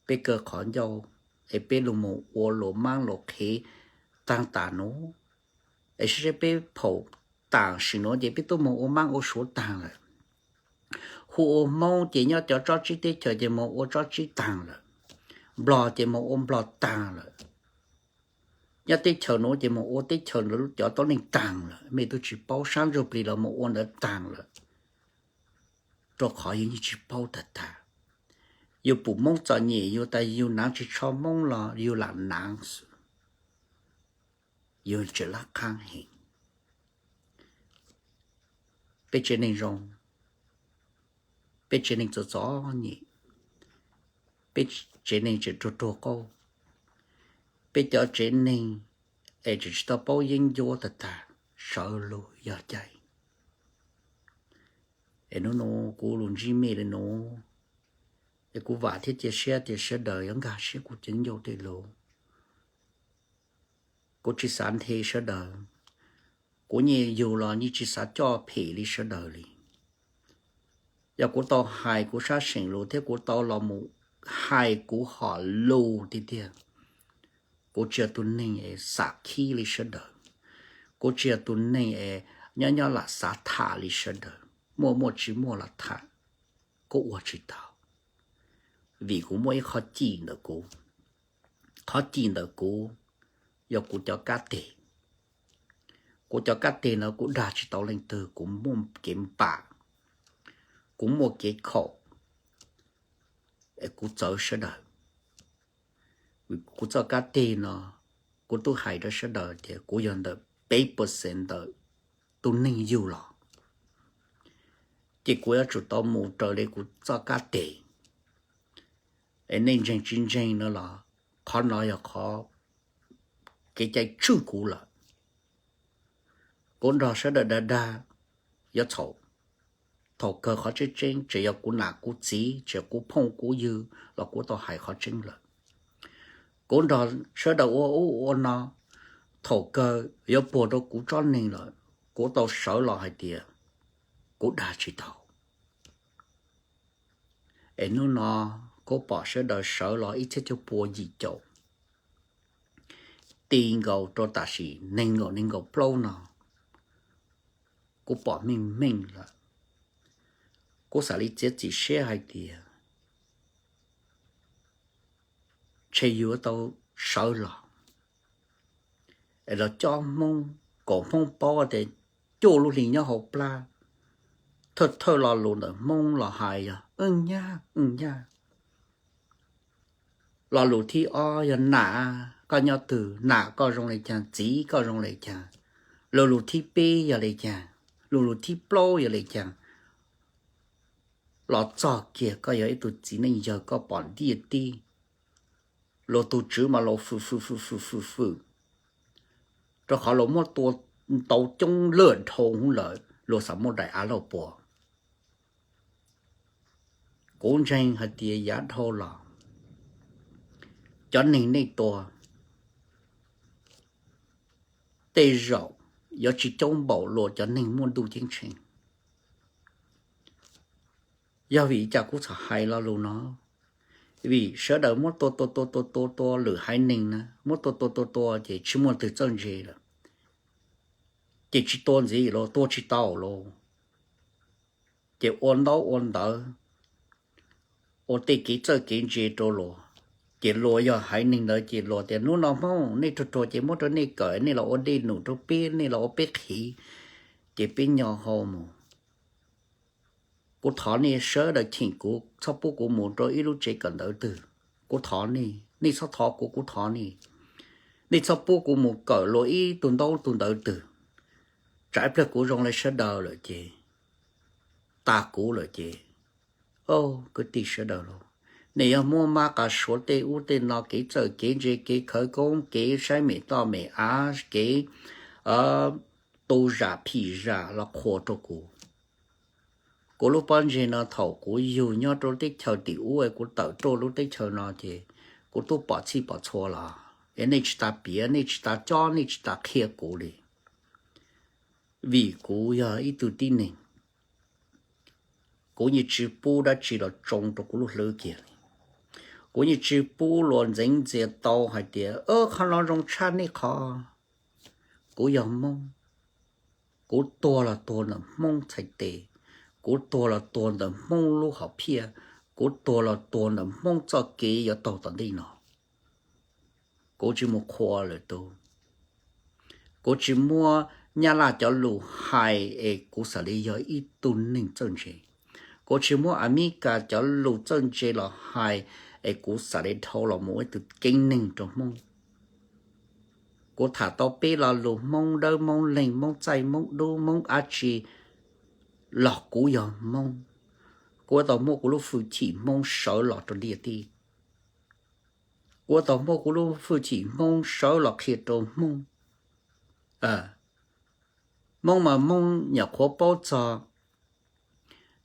peb kaw qhov ncauj es peb lug moog ua luas maab luas qhev taag tas nuav, es saib saib peb phaum taam sim nuav ces peb tub moog ua maab ua suav taag lawm. Hu ua Moob ces nyob cov tsob tsib teb chaws ces moog ua tsob tsib taag lawm. Nplog ces moog ua Nplog taag lawm. Nyob teb chaws nuav ces moog ua teb chaws cov tuab neeg taag lawm, mej tub tsi paub, saab ntsuj plig los moog ua ntawd taag lawm. Rua qhov yug yeej tsi paub tag tag. Yug pum Moob txom nyem yug tas yug naav tsi tsho Moob los yug lam naav xwb. Yug tseem lab qaab heev. Peb tsev neeg zoo, peb tsev neeg txom txom nyem, peb tsev neeg tseem ruag ruag qauj. peb cov tsev neeg es tseem tsis tau paub yeeb ncuab tag tag, sawv lug yog cai. Es hnub nuav kuv lug ntsib mej le nuav, es kuv vam thiab cia siab tias sawv daws yuav nkag siab kuv cov ncauj tej lug. Kuv tsis xav nthe sawv daws, kuv yeej yug los yeej tsis xav coj phem li sawv daws li. Yog kuv tau hais kuv sab seem lus thiab kuv tau los mus hais kuv hom lus tiag tiag, kuv tsis yog tus neeg es xam khib li sawv daws. Kuv tsis yog tus neeg es nyob nyob lam xav tham li sawv daws, muaj muaj tsis muaj los tham, kuv ua tsis tau. Vim kuv muaj ib qhov cim ntawm kuv, qhov cim ntawm kuv yog kuv cov kab teg. Kuv cov kab teg no kuv dag tsis tau leej twg, kuv muaj kev npam, kuv muaj kev khaum, es kuv txawv sawv daws. Kuv txoj kab teg no, kuv tub hais rau sawv daws tias kuv yog ntawm peb percent ntawm tus neeg yug los, ces kuv yuav tsum tau mus raws li kuv txoj kab teg. Es nej ntseeg tsis ntseeg no los qhov no yog qhov kev cai tswj kuv lawm. Kuv nrog sawv daws dag dag, yuav txhaum. Thaum kawg qhov tseeb tseeb tseem yog kuv nam kuv txiv, tseem kuv phooj kuv ywg los kuv tau hais qhov tseeb lawm. Kuv nrog sawv daws ua ub ua no, thaum kawg yuav puag rau kuv tsob neeg lawm, kuv tau sawv los hais tias kuv dag tsis tau. Es hnub no kuv pom sawv daws sawv los ib txhiab cuaj pua yim caum, ti nkaus rau tam sim nees nkaum nees nkaum plaub no, kuv pom meej meej lawm. Kuv xav li txiav txim siab hais tias ntshe yuav tau sawv los, es los coj Hmoob, kom Hmoob paub tias cuaj lub hli nyob hauv plab, thawj thawj lo lus ntawm Hmoob los hais yog wb nyab wb nyab. Lo lus thib ob yog nam, koj nyob twg, nam koj zoo li cas, txiv koj zoo li cas. Lo lus thib peb yog li cas, lo lus thib plaub yog li cas. Los txog kiag koj yog ib tug txiv neej yawg koj pom ntiaj teb, luag tus tswv mas luag fwm fwm fwm fwm fwm fwm, rau qhov luag muab tua ntau coob lawm dhau hwv lawm luag xav muab daim av lauj puas. Kuv ntseeg hais tias yav dhau los cov neeg nej tua tej zaum yuav tsis coob npaum luag cov neeg muaj ntuj ceeb tsheej. Yog vim li cas kuv txhom hais lo lus no? Vim sawv daws muab tua tua tua tua tua tua lwm haiv neeg na, muab tua tua tua tua ces tsis muaj twg txawj ntse lawm, ces tsis tua ntxiv los tua tsis tau los, ces ua ntaub ua ntawv, ua tej kev txawj kev ntse rau luag, ces luag yog haiv neeg ntawd ces luag tias hnub no Hmoob nej ruag ruag ces muab rau nej kawm, nej los ua dej num rau peb, nej los ua peb qhiv, ces peb nyo hau mus. Kuv thov nej sawv daws cheem kuv, txhob pub kuv mus rau ib lub tsev kawm ntawv twg. Kuv thov nej, nej txhob thov kuv, kuv thov nej. Nej txhob pub kuv mus kawm luag ib tug ntaub tug ntawv twg. Tsam ib pliag kuv zoo li sawv daws lawm ces, tas kuv lawm ces, o, kwv tij sawv daws los, nej yuav muab mab qa suav tej ub tej no, kev txawj kev ntse, kev khawv koob, kev saib mem toj mem av, kev tu zam phim zam los qhuas rau kuv. Kuv lub pob ntseg no thaum kuv yug nyob rau teb chaws tim ub es kuv tawm tuaj lub teb chaws no ces kuv twb pom txhij pom txhua los, es nej tsis tas piav, nej tsis tas cob, nej tsis tas qhia kuv li. Vim kuv yog ib tug tib neeg, kuv yeej tsis pub dab tsi los tsoo rau kuv lub hlwb kiag li. Kuv yeej tsis pub luag ntxeev ntxias tau hais tias qhov no zoo tshaj nej qhov. Kuv yog Hmoob, kuv tuag los tuag ntawm Hmoob txhais tes, kuv tuag los tuag ntawm Hmoob lub hom phiaj, kuv tuag los tuag ntawm Hmoob txoj kev yuav taug tom ntej no. Kuv tsis mus qhuas lwm tus. Kuv tsis muab Nyab Laj cov lus hais es kuv xav li yog ib tug neeg txawj ntse. Kuv tsis muab Amelikas cov lus txawj ntse los hais es kuv xav li dhau los mus ua ib tug ceeb neeg rau Hmoob. Kuv tham tau peb lo lus Hmoob Dawb, Hmoob Leeg, Hmoob Txaij, Hmoob Dub, Hmoob dab tsi los kuv yog Hmoob. Kuv tau muab kuv lub hwj chim Hmoob sawv los rau ntiaj teb. Kuv tau muab kuv lub hwj chim Hmoob sawv los qhia rau Hmoob. Hmoob mas Hmoob nyuam qhuav paub txog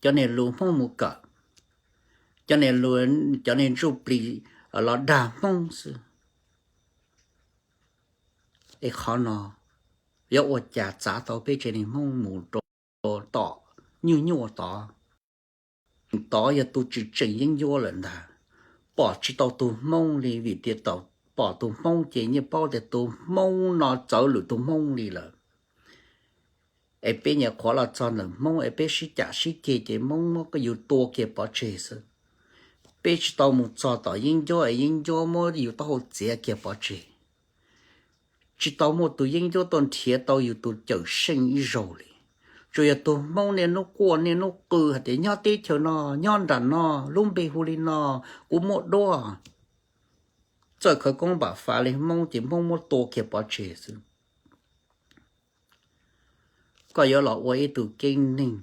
cov niag lus Hmoob mus kawm, cov niag, cov niag ntsuj plig los dag Hmoob xwb. Es qhov no yuav ua cas txav tau peb tsev neeg Hmoob mus rau tom nyuj nyuaj tod? Tod yog tus tsis tseem yeeb ncuab lawm ntag, pom tsis tau tus Hmoob li, vim tias thaum pom tus Hmoob ces yeej paub tias tus Hmoob no txawv lwm tus Hmoob li lawm. Es peb nyuam qhuav los txog ntawm Hmoob es peb sib cam sib ceg ces Hmoob muab yus tua kiag pov tseg xwb. Peb tsis tau mus txog tom yeeb ncuab es yeeb ncuab muab yus taub hau txiav kiag pov tseg. Tsis tau muaj tus yeeb ncuab tuaj nrhiav tau yus tus cawm seej ib zaug li. Tsuas yog tus Hmoob niaj hnub quaj niaj hnub qw hais tias nyob teb chaws no, nyob nram no, lub npe hu li no, kuv muaj duab. Txawj khawv koob npam fas li Hmoob ces Hmoob muab tua kiag pov tseg xwb. Koj yuav los ua ib tug keeb neeg,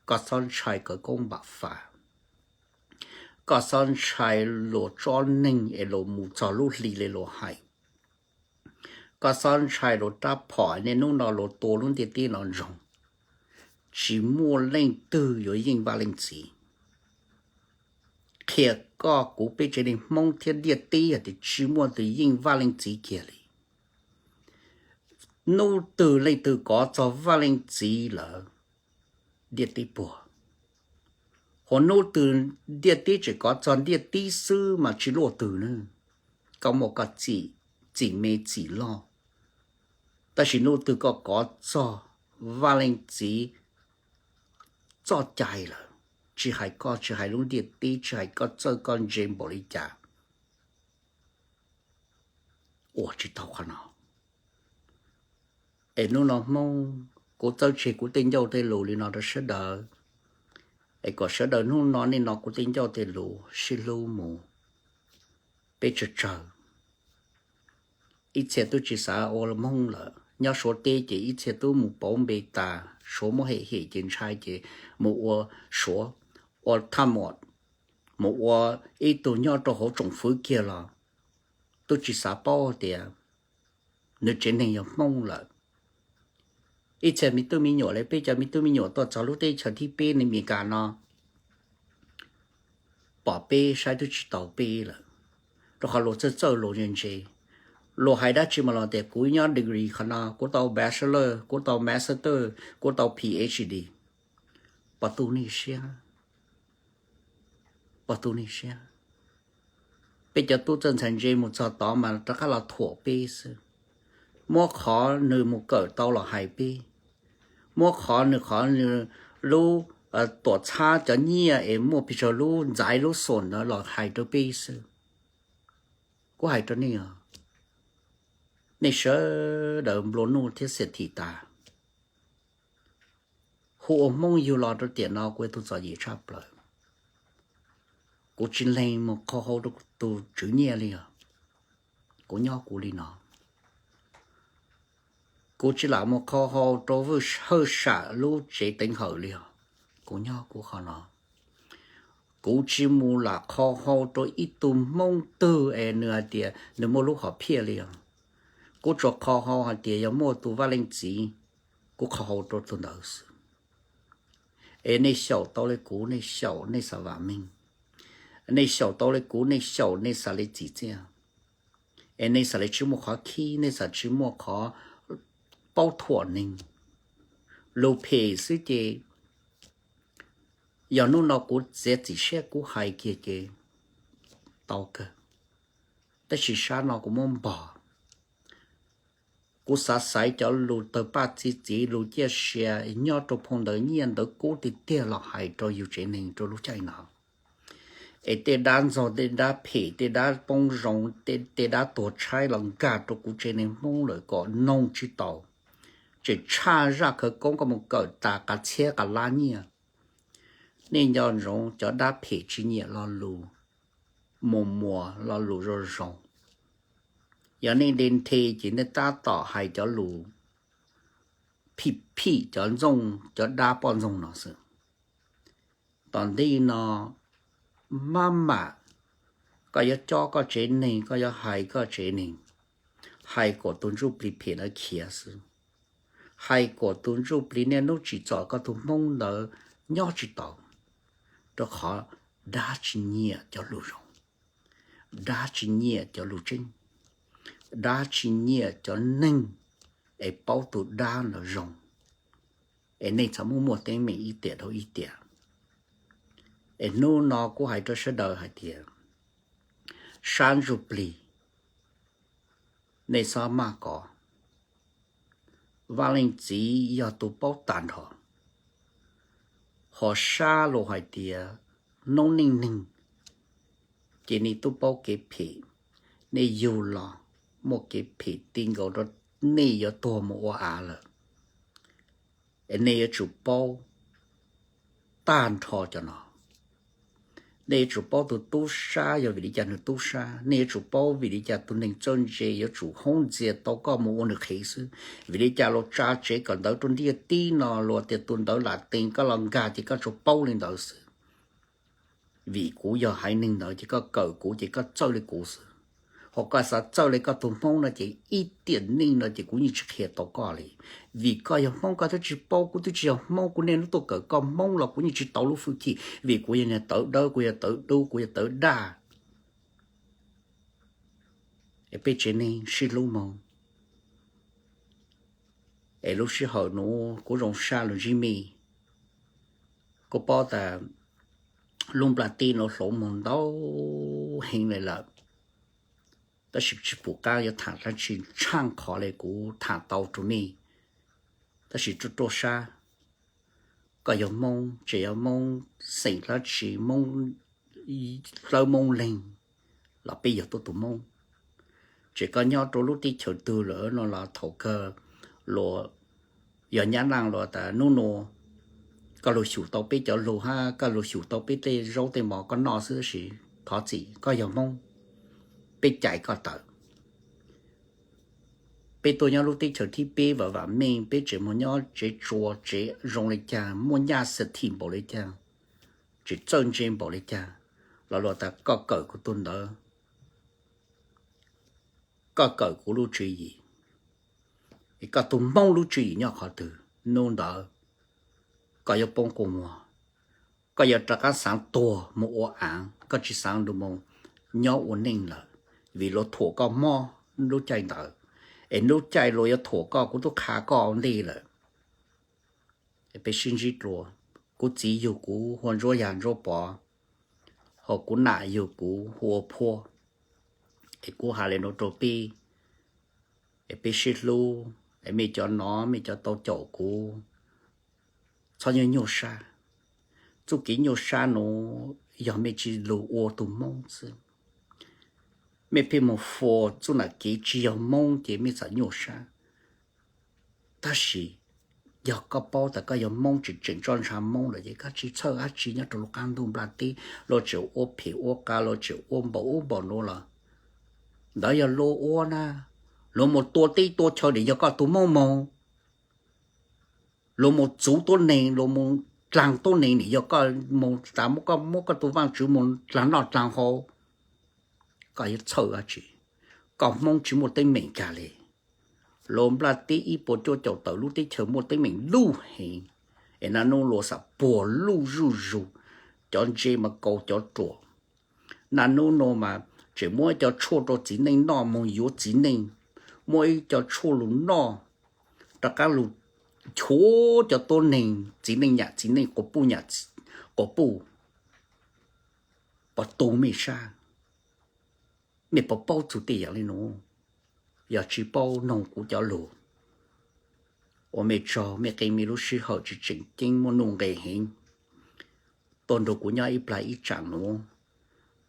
koj txhob ntshai khawv koob npam fas. Koj txhob ntshai luag tsob neeg es luag mus txog lub hli li luag hais. Koj txhob ntshai luag rab phom niaj hnub no luag tua lub ntiaj teb no ntsoog. Tsis muaj leej twg yuav yeej Vaj Leej Txiv. Qhia koj kuv peb tsev neeg Hmoob thiab ntiaj teb hais tias tsis muaj tus yeej Vaj Leej Txiv kiag li. Hnub twg leej twg kov txog Vaj Leej Txiv lawm, ntiaj teb puag. Hos hnub twg ntiaj teb tseem kov txog ntiaj teb xwb mas tsis luaj twg na. Koj muaj koj txim me txim loj, tab sis hnub twg koj kov txog Vaj Leej Txiv txoj cai lawm, tsis hais koj, tsis hais lub ntiaj teb, tsis hais koj txawj koj ntse npaum li cas, ua tsis tau qhov no. Es hnub no Hmoob, kuv txawb tseg kuv tej ncauj tej lus li no rau sawv daws, es kom sawv daws hnub no nej no kuv tej ncauj tej lus sib hlub mus. Peb tsawg tsawg, ib txhia twb tsis xav ua Hmoob lawm, nyob Suav teb ces ib txhia twb mus pauv npe tas, Suav muab hem hem ces ntshai ces mus ua Suav, ua tham mom, mus ua ib tug nyob rau hauv tsoom fwv kiag los twb tsis xav paub tias nws tsev neeg yog Hmoob lawm. Ib txhia me tub me nyuam li peb cov me tub me nyuam tuaj txog lub teb chaws thib peb ne Meskas no, pom peb saib twb tsis tau peb lawm, rau qhov luag txawj txawj luag ntse ntse. Luag hais dab tsi mas los tias kuv nyob degree qhov no, kuv tau bachelor, kuv tau master, kuv tau PhD. Pov tu nej siab, pov tu nej siab. Peb cov tub txawj ntxhais ntse mus txog tod mas rov qab los thuam peb xwb. Muab qhov nws mus kawm tau los hais peb, muab qhov nws, qhov nws lub tuam txhab cov nyiaj es muaj pes tsawg lub ntxaiv lub xom ntawd los hais rau peb xwb. Kuv hais rau nej os, nej sawv daws nplua nuj thiab xiam thim tas. Hu ua Hmoob yug los rau tiam no kuv yog tus txom nyem tshaj plaws. Kuv tsis lees mus qhau hau rau tus tswv nyiaj li os. Kuv nyob kuv li no. Kuv tsis lam mus qhau hau rau Vwj Hawj Sam lub tsev teev hawm li os. Kuv nyob kuv qhov no. Kuv tsis mus lam qhau hau rau ib tug Hmoob twg es nws hais tias nws muaj lub hom phiaj li os. Kuv tsuas qhau hau hais tias yog muaj tus Vaj Leej Txiv, kuv qhau hau rau tus ntawd xwb. Es nej xyaum tau li kuv nej xyaum nej xav vam meej, nej xyaum tau li kuv nej xyaum nej xav li txim txiaj. Es nej xav li tsis muaj qhov khib, nej xav tsis muaj qhov paub thuam neeg. Lus phem xwb ces yog hnub no kuv txiav txim siab kuv hais kiag ces tau kawg, tab sis sab no kuv muab npog. Kuv xav xaiv cov lus tawg paj txi txiv, lus ciaj sia nyob rau phau ntawv nyiaj ntawv kub tiag tiag los hais rau yus tsev neeg rau lub caij no. Es tej dab ntxaug, tej dab phem, tej dab poob zoo, tej dab tuag tshaib los nkag rau kuv tsev neeg Hmoob lawm kom noog tsis tau. Tseem tshaj zaj khawv koob koj mus kawm tas qas txhiab qas lab nyiaj. Nej nco ntsoov cov dab phem tsis nyiam lo lus muas muas, lo lus zoo zoo. Yog nej nte nthe ces nej tab tom hais cov lus phim phim cov ntxooj, cov dab poj ntxoog no xwb. Tom ntej no maj mam Koj yuav cob koj tsev neeg, koj yuav hais koj tsev neeg, hais kom tus ntsuj plig phem ntawd khiav xwb, hais kom tus ntsuj plig niaj hnub tsim txom koj tus Hmoob ntawd nyob tsis tau, rau qhov dab tsis nyiam cov lus zoo, dab tsis nyiam cov lus tseeb, dab tsis nyiam cov neeg es paub tus dab ntawd zoo, es nej txhob muaj muaj teeb meem ib tiam dhau ib tiam. Es hnub no kuv hais rau sawv daws hais tias, sab ntsuj plig, nej txhob maj kov. Vaj Leej Txiv yog tus paub tag nrho, ho sab luag hais tias noob neej neeg, ces nej twb paub kev phem, nej yug los muaj kev phem ti nkaus rau nej yuav tuag mus ua av lawm. Es nej yuav tsum paub tag nrho cov no. Nej yuav tsum paub tus tub sab yog vim li cas nws tub sab. Nej yuav tsum paub vim li cas tus neeg txawj ntse yuav tsum hoob ntxias tau koj mus ua nws qhev xwb. Vim li cas luag tsa tsev kawm ntawv rau ntiaj teb no, luag tias tus ntawv lam tees koj los nkag ces koj tsuas paub li ntawd xwb. Vim kuv yog haiv neeg ntawd ces koj kawm kuv ces koj txawj li kuv xwb. Ho koj xav txawj li koj tus Hmoob no ces ib tiam neej no ces kuv yeej tsis qhia tau koj li. Vim koj yog Hmoob koj twb tsis paub, kuv twb tsis yog Hmoob, kuv niaj hnub tuaj kawm koj Hmoob los kuv yeej tsis tau lub hwj chim, vim kuv yog niag tawv dawb, kuv yog tawv dub, kuv yog tawv daj. Es peb tsev neeg sib hlub mog. Es lub sij hawm nuav kuv zoo sab lug ntsib mej, kuv paub tas lub nplaj teb nuav hloov moog ntau heev le lawm, tab sis tsis pum qab yuav tham dlaab tsi tshaaj qhov le kuv tham tau rua mej. Tab sis ruaj ruaj sab, koj yog Moob, tseem yog Moob xeem dlaab tsi, Moob dlawb Moob leeg, los peb yog tuab tug Moob. Tseem koj nyob rua lub teb chaws twg lawm no los thaum kawg luas yog nyab laaj luas tas nub nua koj lug xyum tau peb cov lug hab koj lug xyum tau peb tej zaub tej mov koj noj xwb, tab sis thov txim koj yog Moob, peb cais koj tawm. Peb tuaj nyob lub teb chaws thib peb vam vam meej, peb tseem moog nyob tsev tsua tsev zoo le caag, muaj nyaj xwm thim npaum le caag, tseem txawj ntse npaum le caag, los luas tas koj kawm kuv tug ntawv, koj kawm kuv lub tswv yim, es koj tug Moob lub tswv yim nyob qhov twg, nub ntawd koj yuav poob kua muag, koj yuav rov qaab xaav tuag moog ua aav, koj tsis xaav lug moog nyob ua neej lawm, vim luas thuam koj mob lub caij ntawd, es lub caij luas yuav thuam koj kuv tub qha koj ua ntej lawm. Peb sib ntsib dlua, kuv txiv yug kuv hu ua Ntsuab Yag Ntsuab Pov, ho kuv nam yug kuv hu ua Phuab. Es kuv has le nuav rua peb, es peb sib hlub, es mej cov nov mej cov tau caum kuv, txhob nyuaj nyuaj sab. Txuj kev nyuaj sab nuav yog mej tsi lug ua tug Moob xwb. Mej pheej moog fua txuj nam kev tsi yog Moob ces mej txawm nyuaj sab. Tab sis yog koj paub tas koj yog Moob tseem tseem tso ntsha Moob lawm ces koj tsi txhawj dab tsi nyob rau lub qaab ntuj nplaj teb, luas tseem ua phem ua qas, luas tseem ua npaum ub npaum nuav los ntawd yog luas ua na. Luas moog tua teb tua chaw nim yog koj tug Moob moog. Luas moog txuv tuab neeg, luas moog dlaag tuab neeg nim yog koj moog tas muab koj, muab koj tug vaaj tswv moog dlaag noj dlaag haus. Koj yuav txhawj dab tsi? Koj Hmoob tsi muaj teeb meem kag le. Luas nplaj teb ib puas cuaj caum tawm lub teb chaws muaj teeb meem luj heev, es naj nub luas xam puag luj zuj zug, cov ntse mas kaus cov ruam. Naj nub nuav mas tseem muab ib co tshuaj rau txiv neej noj moog yuav txiv neej, muab ib co tshuaj lug noj rov qaab lug nchuav cov tuab neeg, txiv neej nyam txiv neej, quas puj nyam quas puj. Puas tu mej sab? Mej puas paub txug tej yaam le nuav? Yog tsi paub noog kuv cov lug. Ua mej tsaug mej qee mej lub sij hawm tsi tseem ceeb muaj nuj nqes heev tuaj nrug kuv nyob ib plag ib tsaam nuav.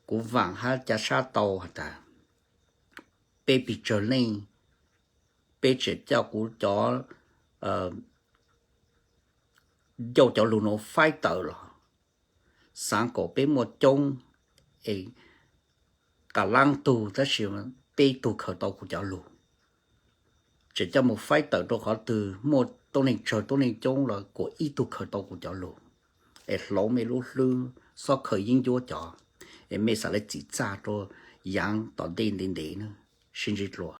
Kuv vaam hab ca sab tau has tas peb pig tsawg leej, peb tseem coj kuv cov ncauj cov lug nuav faib tawm los, xaav kom peb muaj coob es qas laab tug tab sis peb tug khaws tau kuv cov lug. Tseem coj moog faib tawm rau qhov twg muaj tuab neeg tsawg tuab neeg coob los kuas ib tug khaws tau kuv cov lug. Es hloov mej lub hlwb, xob khaws yeeb ncuab cov, es mej xav le txim txaj rua yaav tom ntej ntev ntev na. Sib ntsib dlua.